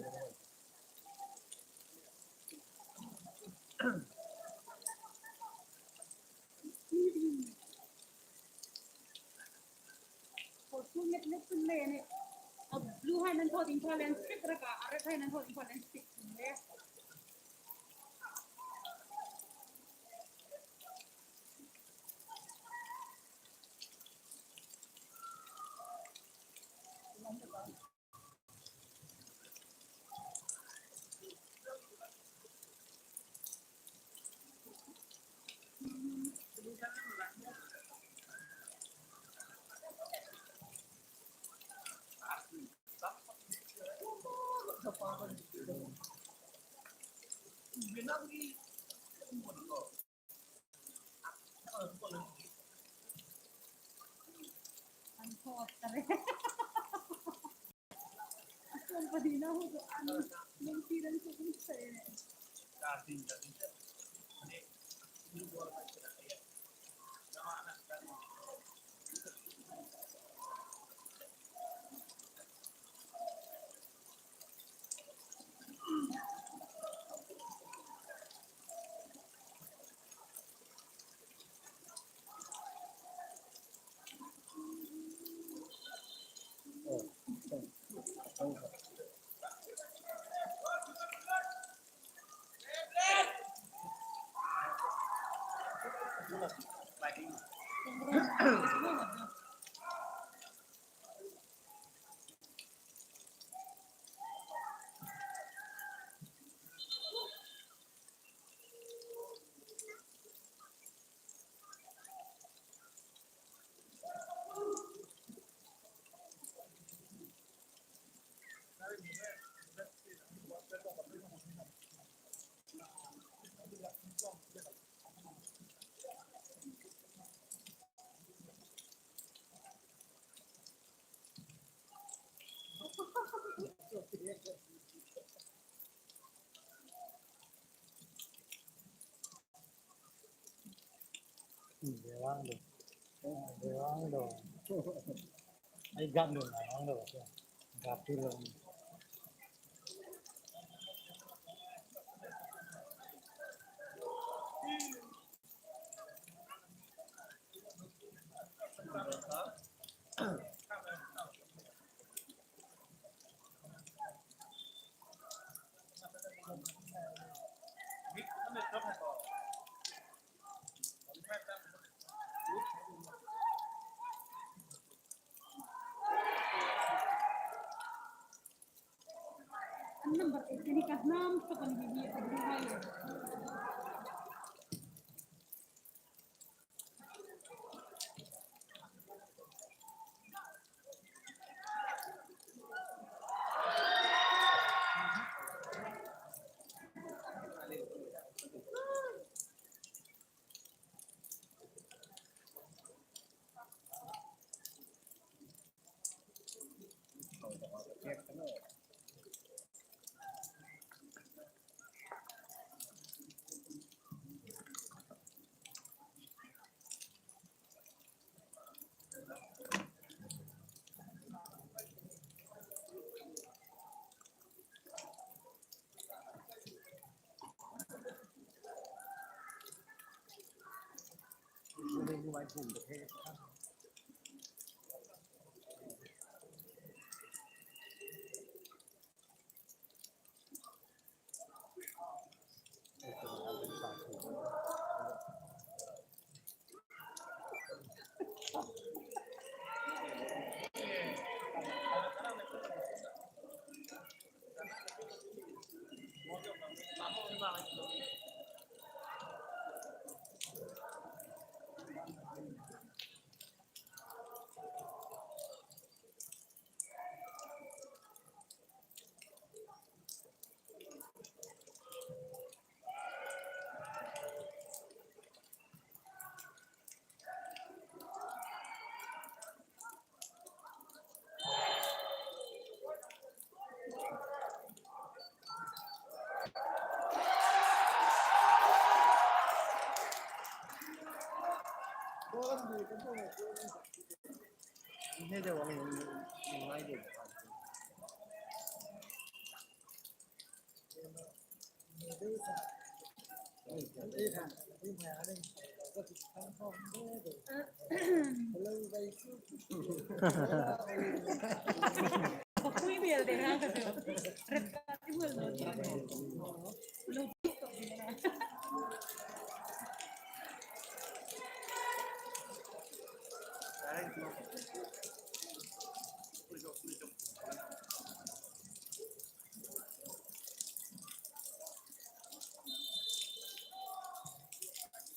Ko su met met sun le ne. A blue hai nan tho ding tho len stick ra ka, a red hai nan tho ding tho len stick le. An thawt ta re. A sawm pahni na hu chu an lungpui ran chu um se. Ai gam lo na ang lo. Gam ti lo. An number eight kani ka hnam tak a ni hi a ni hai.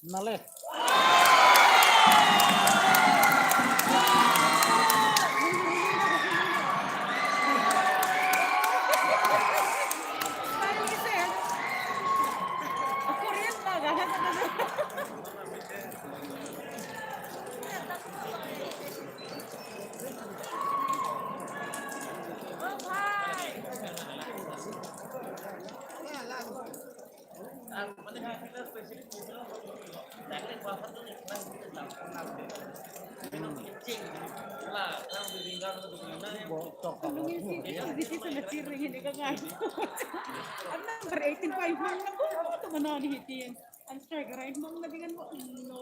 Nale. An number eighteen pa hmang na po, to mana ni hitin. An striker hai hmang na ding an po. No.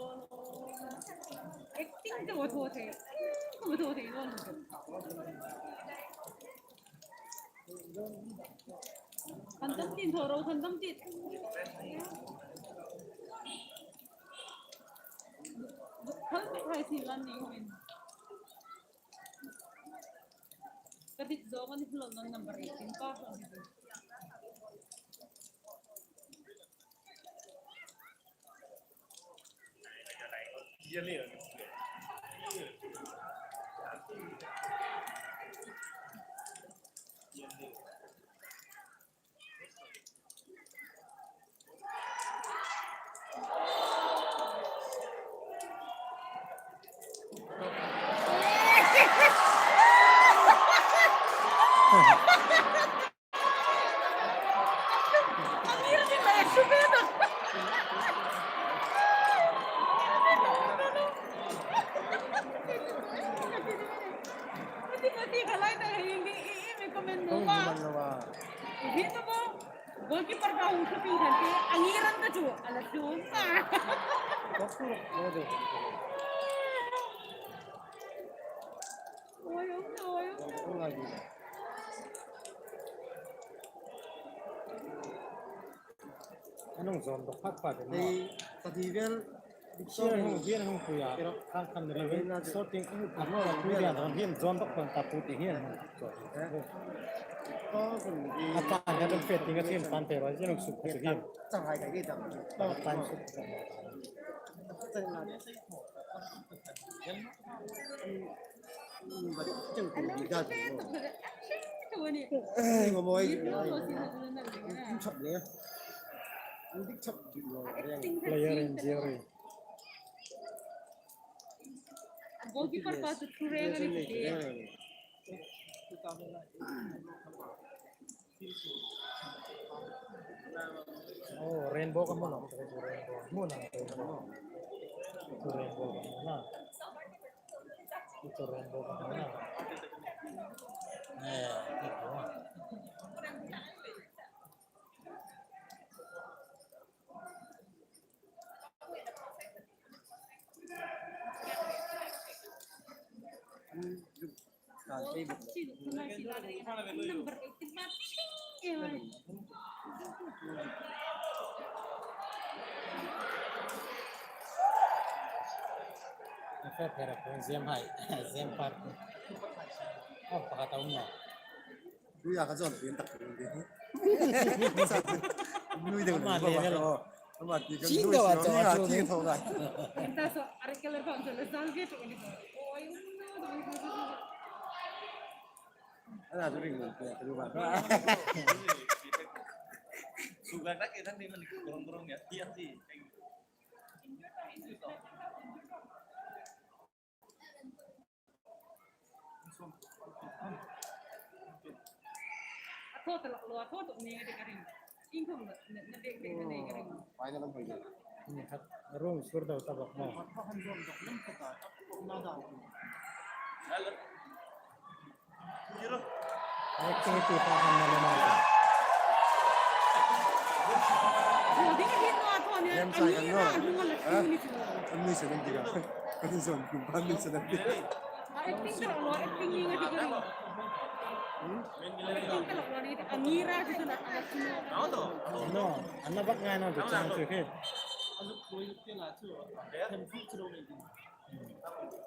Acting to what what hai. What what hai, no, no. Kan tam tin thoro, kan tam tin. Hal tu hai si lan ni hoin. Ka dik zo kan hlo non number eighteen pa. Goalkeeper ka hung thupi kan ti, a ngir an ta chu, a la tum ta. Oi, oi, oi, oi. An hung zawn dawk phak phak em. Ei, ka ti vel, Diktor hung, Diktor hung puia. Kiro. Khang khan ni lo. Sorting, a no, a pui dia don hin, zawn dawk pan ta pu ti hin. Eh? Oh, kun di. A ta, a don fe ting a thim pan te ro, jin hung suk ka tu hin. Chang hai ka di dam. A tan suk. Player injury. Goalkeeper pa chu thu reng a ni ti. Oh, rainbow ka hmu naw, rainbow. Hmu naw, rainbow. Chu rainbow ka hmu naw. Chu rainbow ka hmu naw. Eh, eh, oh. Fe fe ra ko zem hai, zem par. Oh, pakhat a um naw. Nui a ka zawn pin tak pin di. Nui deu ama le nui le. Ama ti kan nui deu a zawn a ti tho lai. Enta so, are keller bang so le zal ge to ni. Oi, um, no, no, no, no. Ala tu ring mun pe tu ba. Sugar tak ke than ni man gorong gorong ya. Ti ti. A thaw ta lak lo, a thaw ta ni ka ring. Inkhawm na, na, na dek dek na nei ka ring. Pai na lam pai na. Ni khat rung sur dau ta bak mo. Activity pa han na le ma. An hung a la chu ni chu. An ni sa ding tika. Kan zon kum pan ni sa ding tika. A acting ka lo, acting ni nga ti ka ring. Acting ka lo ni, a ngira chu na, a chu na. No, an na bak ngai no, chu chang chu khi.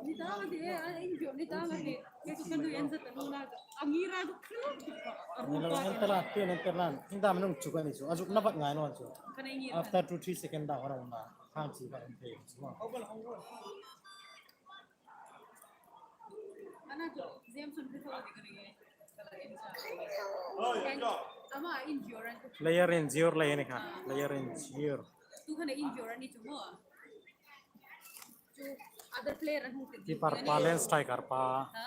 Ni ta nga ti, a injury ni ta nga ti. Ke chu kan du yan sa ta lu na. A ngira chu. Ni lo, an ta la, ti an ta la. Hing dam nung chu ka ni chu. A zuk na bak ngai no chu. Ka nei ngira. After two, three second da hora na. Hang chi ka an te. Ana chu Jameson chu thaw ti ka ring e. Ama injury. Player injury lai ni kha. Player injury. Tu khana injury ni chu mo. Chu other player an hung ti. Keeper pa le striker pa. Ha?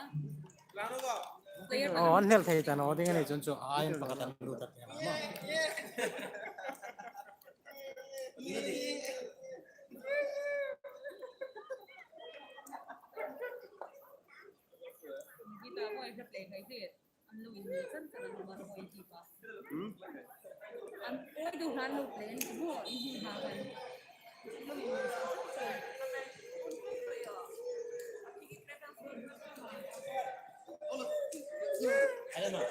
Player pa. Oh, an hel thei ta no ding ni chun chu a in pakhat an lut ta. Gita boy ka play kai te. An lo in ni chan chan an lo mar boy ti pa. Hmm? An boy do han lo play ni bo in hi ha kan. Lo in ni chan chan. I don't know.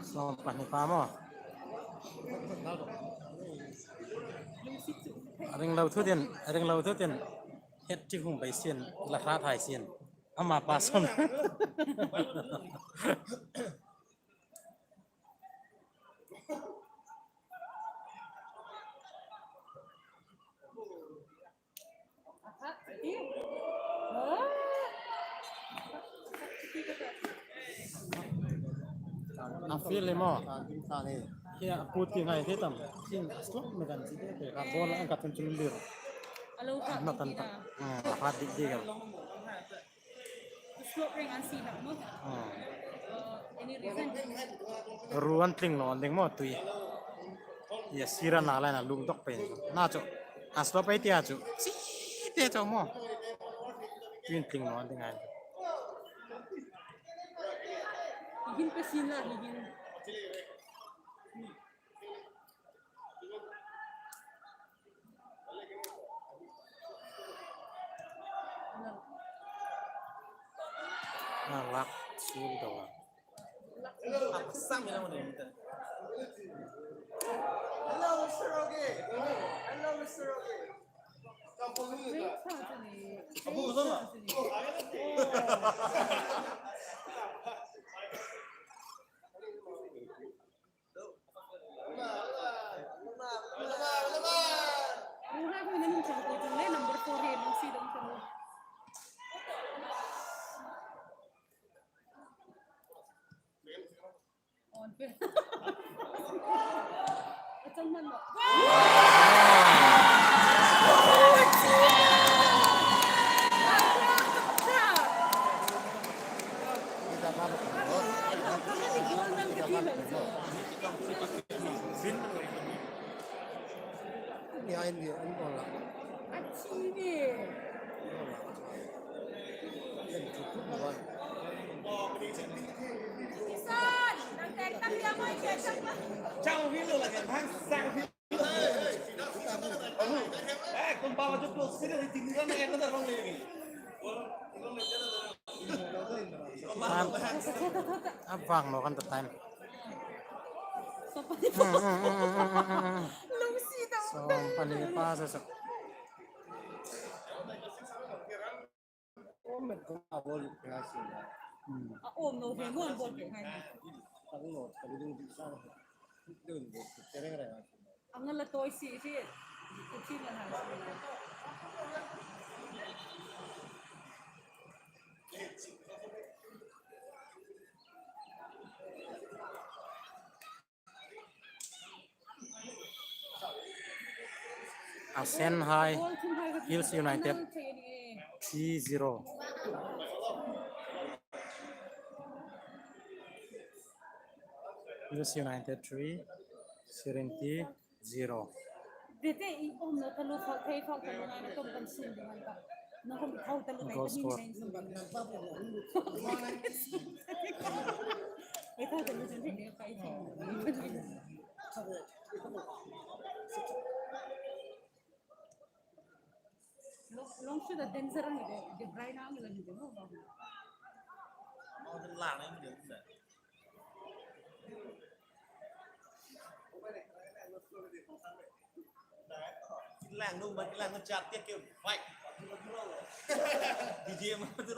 Sawm pahni pa maw? Ring lo thu tin, ring lo thu tin. Het ti hung bei sin, la hrat hai sin. Ama pa son. A feel le maw? Hia, pu ti ngai te tam. Sin, a slot me kan si te, ka bol an ka tun tun lir. Alo ka na kan ta. Ah, ha di di ka. Slot ring an si na mo. Ah. Uh, any reason? Ru an tling lo an ding maw tui. Ia sira na lai na lung dok pen. Na chu. A slot ai tia chu. Si te chu maw. Tui an tling lo an ding ai. Higin pe sin la higin. Ah, lak sul dawa. Hello, Mister Rogi. Hello, Mister Rogi. A vang naw kan ta time. Sawm pahni pa sa sa. A awm naw ve maw an ball pek hai. Ang ala tawi si si. Ku chin la hai si. Asen High Hills United three zero. Hills United three, Serengeti zero. Goal score. Long, long shoot a danger ang ide, De Bruyne ang lang ide, no? Lang nung, lang nung chat dia ke fight. D J ma tu.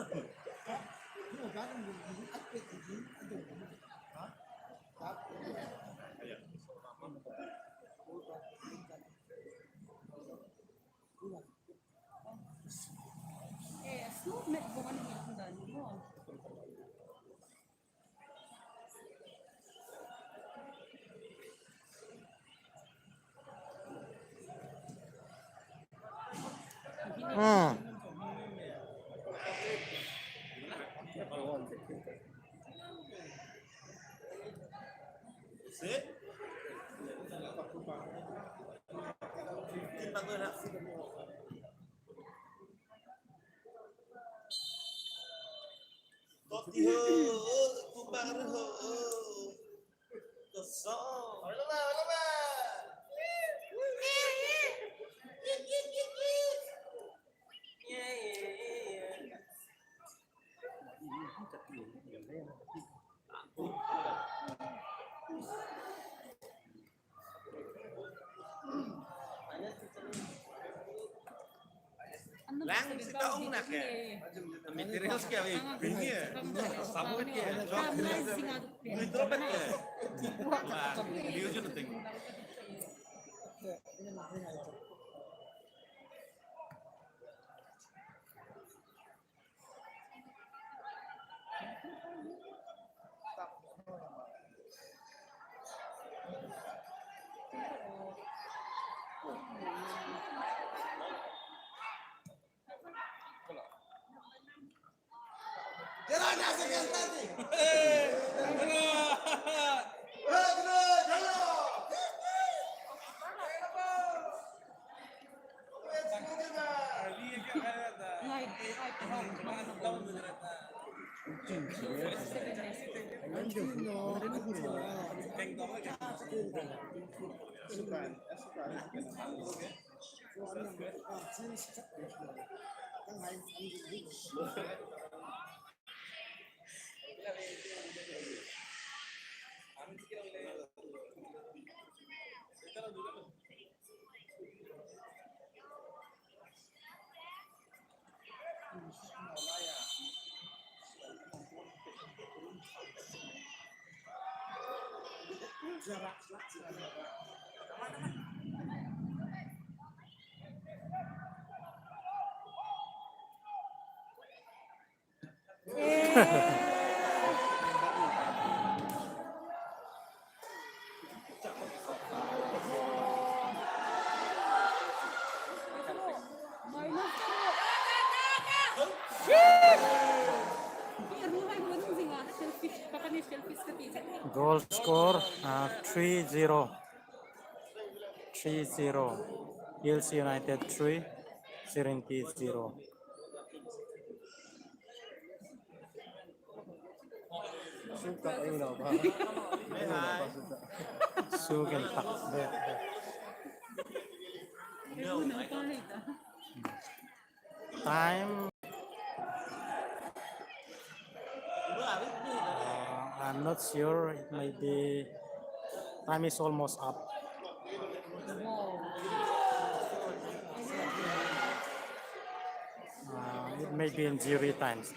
Hmm. Lang, sita ong na ke. Materials ke, abhi, bring here. Sabut ke, chop ke. Withdraw ke. Wah, you should think. Goal score, uh, three zero. Three zero. Hills United three, Serengeti zero. Sukin tak. Time. Uh, I'm not sure. It may be, time is almost up. Uh, it may be injury times.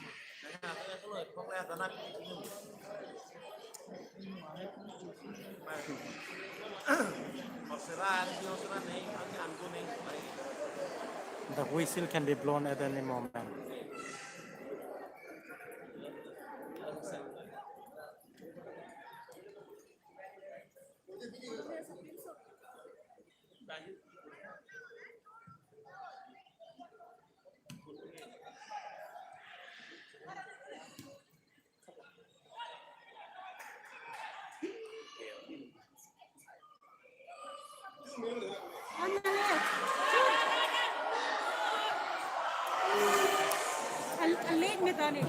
The whistle can be blown at any moment. A, a late met a nih.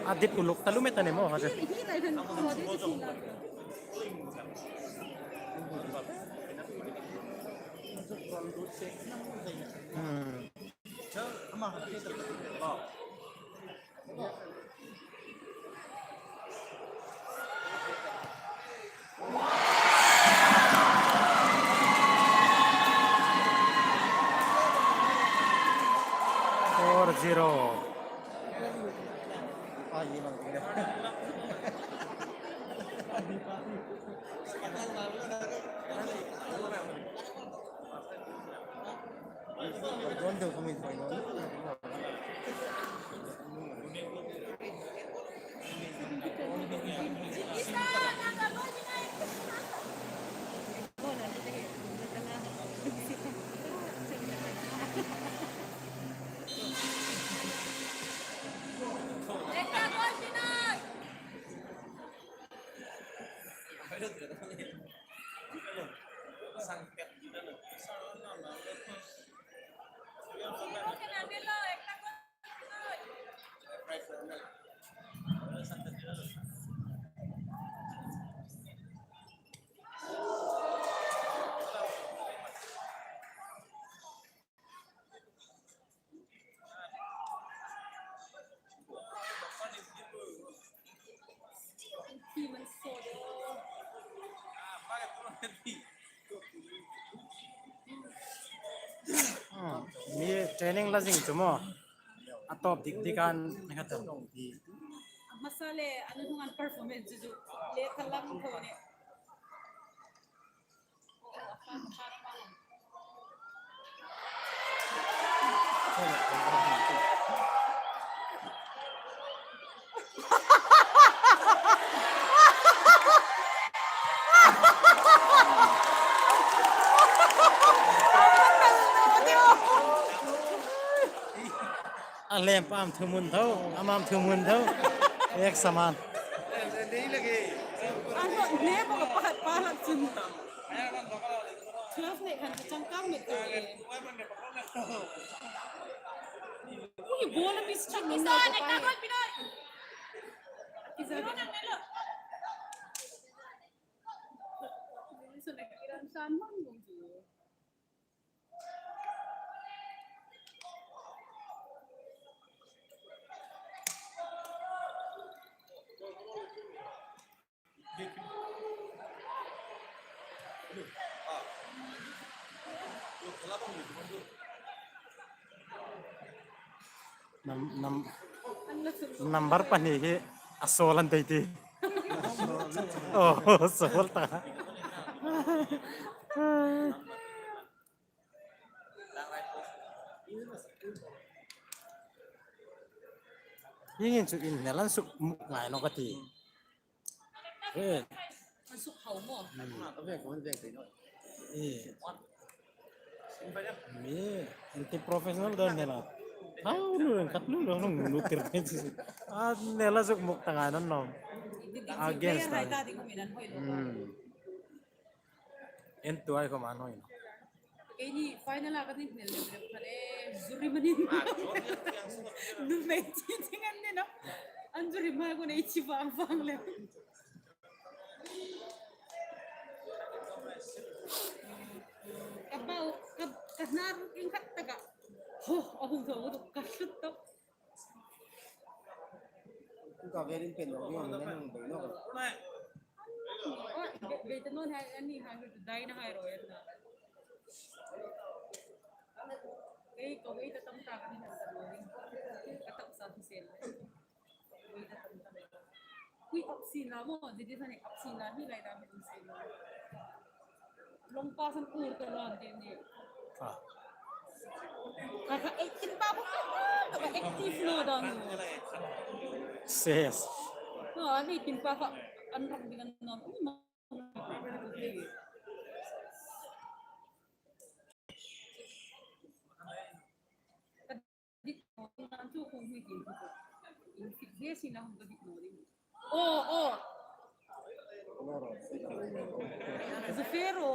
A dit uluk taluo met a nih maw, ha se. Hi, hi lai khan, oh, dit uluk. Hmm. Four zero. Hmm, mi training la zing chu maw. A tawp dik dik an ni kha tawp. A hmasa le, a nuhnung an performance chu chu le kha lang tho ni. A lem pa am thumun tho, am am thumun tho. Ek saman. An lo ne ko ka pakhat pa lak chun. Twelve ne khan ka changkang met ko e. Ui, ball a miss chak lo ka pa e. Kiza. Sa na kiran san mang bung ju. Nam, nam, number pahni hi a sawl an tei ti. Oh, sawl ta. Hieng hin chu inhnel an suk muk ngai naw ka ti. Eh. An suk hau maw? Hmm. Eh. Mi, anti professional don hnel a. Hau nu, khat nu, nu, nu, nu tir pe chu. A hnel a suk muk ta ngai naw naw. Against ta. Hmm. En tuai ko man hoi. Keini final a ka ding hnel lem lem khan e, jury manin. Nuhmei chi chi ngan ni naw. An jury ma ko nei chi vang vang lem. Ka bau, ka, ka hnar in khat taka. Ho, a hung thaw ka hlut tawp. Ka verin pen lo, ni hong nen hong bei nawk. Be, be ta naw hai, ani hai, dai na hai ro en na. Ei, ko ei ta tam ta kan ta lo. Ka tam sa thu sen. Ei ta tam ta. Ui, up sin la maw, di di sa ni up sin la, ni lai da mi sin la. Long pass an ur ta lo an ti ni. Ah. Ka, ka eighteen pa ko ka, ka active lo dang. Ses. No, an eighteen pa ko an rak ding an nom. Ui, ma. Ka di ko. Oh, oh. Zafero.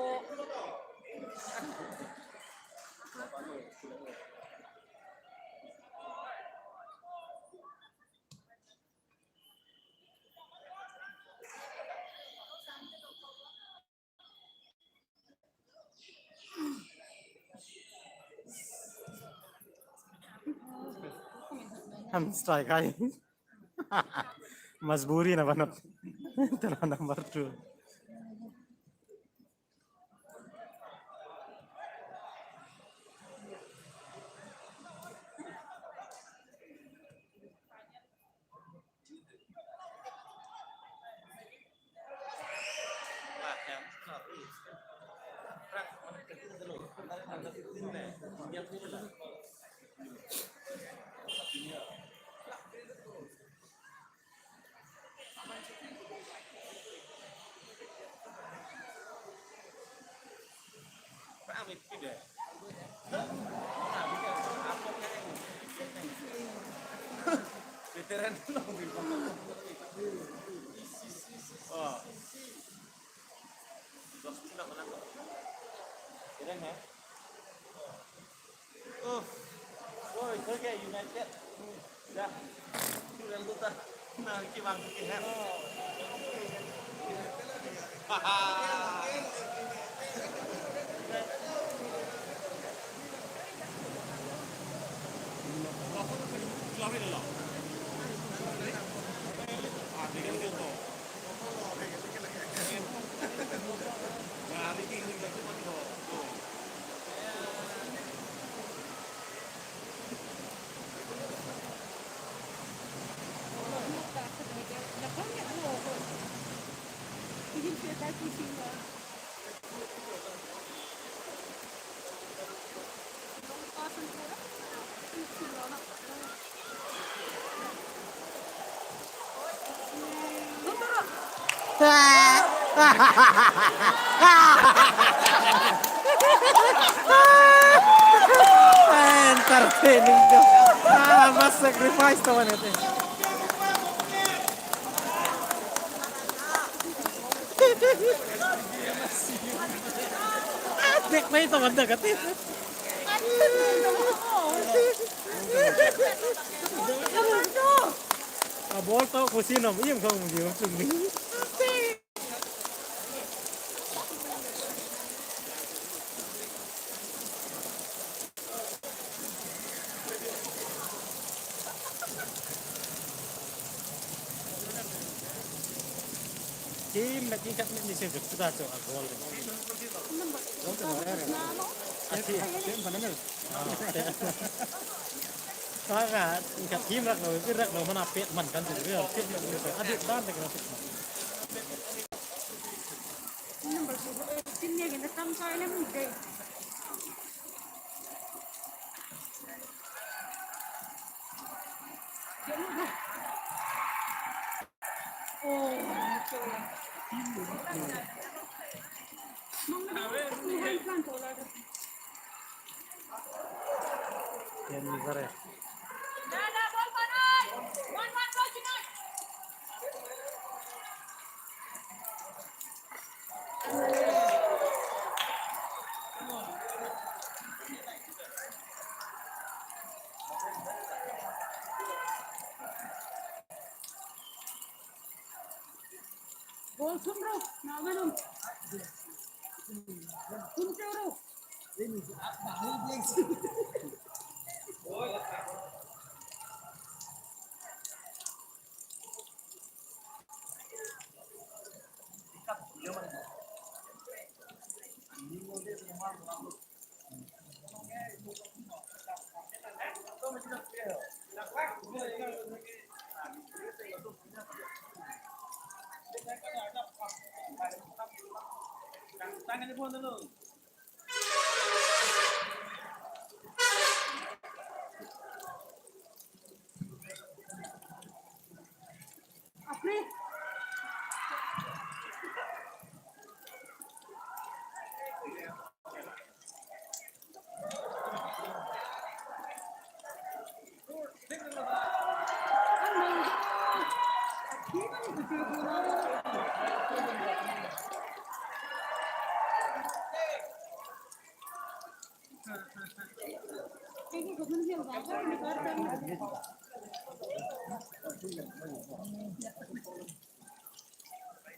हम स्ट्राइक आई। मजबूरी न बनत। तेरा number two. Uff. Oi, Turkey United. Dah. Ronaldo ta. Na, ki bang ki hai. Entertaining. Ah, must sacrifice to one thing. Tek mai to one thing. A ball to ko si nom, iem ko mu iem chung ni. Team na king kat ni se juk ta to a goal. Ati. Team banana. Ka ga, ka team rak lo, ki rak lo, mana pet man kan ti, pet man, a dik dan te kan pet man. Number two, eh, team ni gina tam sa ina mi dei. Oh, okay. Goal thum ro, na manum. Thum chau ro.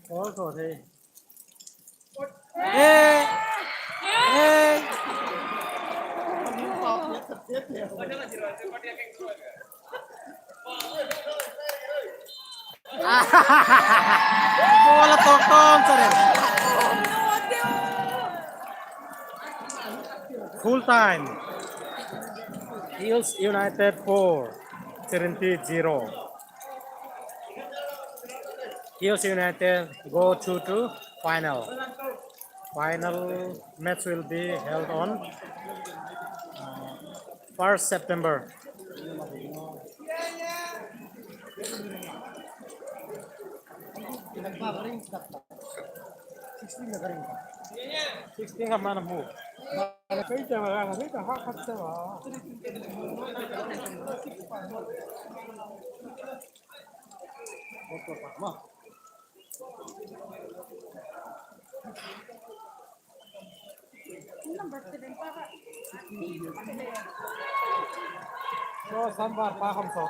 Also, hey. Hey. Bola tawk tawng char. Full time. Hills United four, Trinity zero. Hills United go through to final. Final match will be held on, uh, first September. Sixteen ka mana mu. Number seven pa ka. So, sambar pa khom so.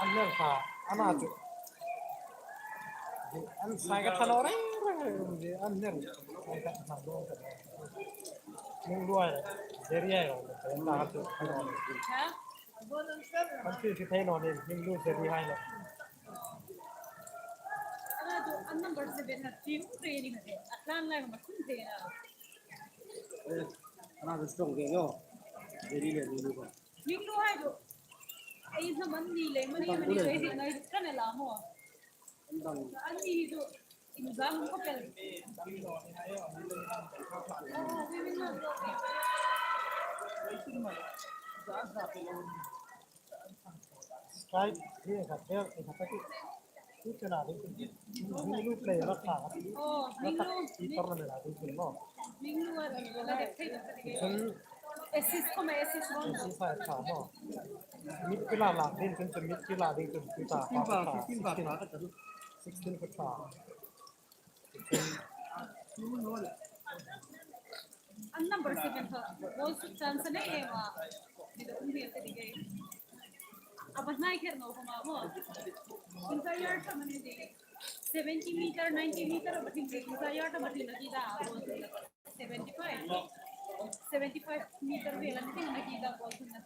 An ner pa. An a chu. An sai ka thalo reng reng reng. An ner. Sai ka thalo reng reng. Nung luai. Jeri ai ro. An a chu. Ha? An chu chu thei no ni. Nung lu jeri ai lo. An a chu an number seven na team training ate. A tlan lai ma kun te na. Ana bes tong ke no. Jeri le ni ko. Ning lu hai chu. Ai na man ni le man ni le ngai kan la mo. An ni chu. In zam ko pel. Strike, ye khat, ye khat, ye khat. Chu chu na ding. Hminglu player a kha. Oh, Hminglu. I tournament a ding chun mo. Hminglu a la de thei. Chun assist ko ma assist ko. Assist a kha mo. Midfield a la ding chun, chun midfield a ding chun chu ta. Fifteen ba, fifteen ba. Sixteen ko ta. An number seven kha goal shoot chance nei e ma. Ni da um ni te di ge. Aba nai kher no ko ma mo. Inside yard ka mani di. Seventy meter, ninety meter, aba tin inside yard, aba tin lagi da. Seventy-five. Seventy-five meter ve la tin lagi da goal tin na.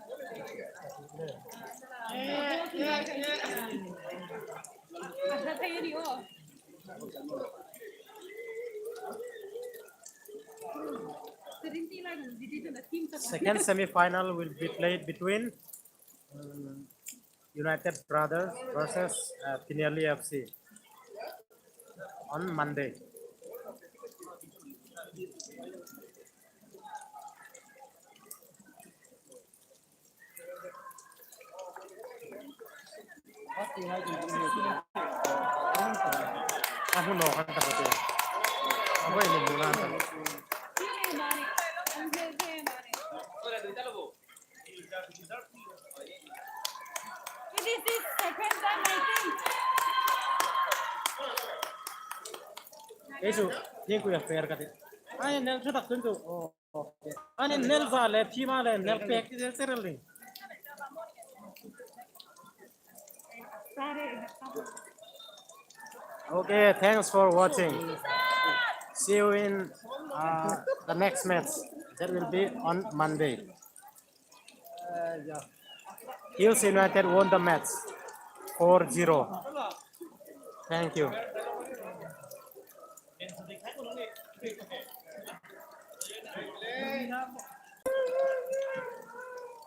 Aba thei ni o. Second semi-final will be played between, um, United Brothers versus, uh, Pinelli F C on Monday. A hmu naw khan ka hmu te. A hoi ni hmu nan ta. This is second time, I think. Ei chu, thing ku ya fair ka ti. Ai, nel chu tak chun chu. Oh. Ani nel za le, thima le, nel pek ti se rel ni. Okay, thanks for watching. See you in, uh, the next match. That will be on Monday. Hills United won the match four zero. Thank you.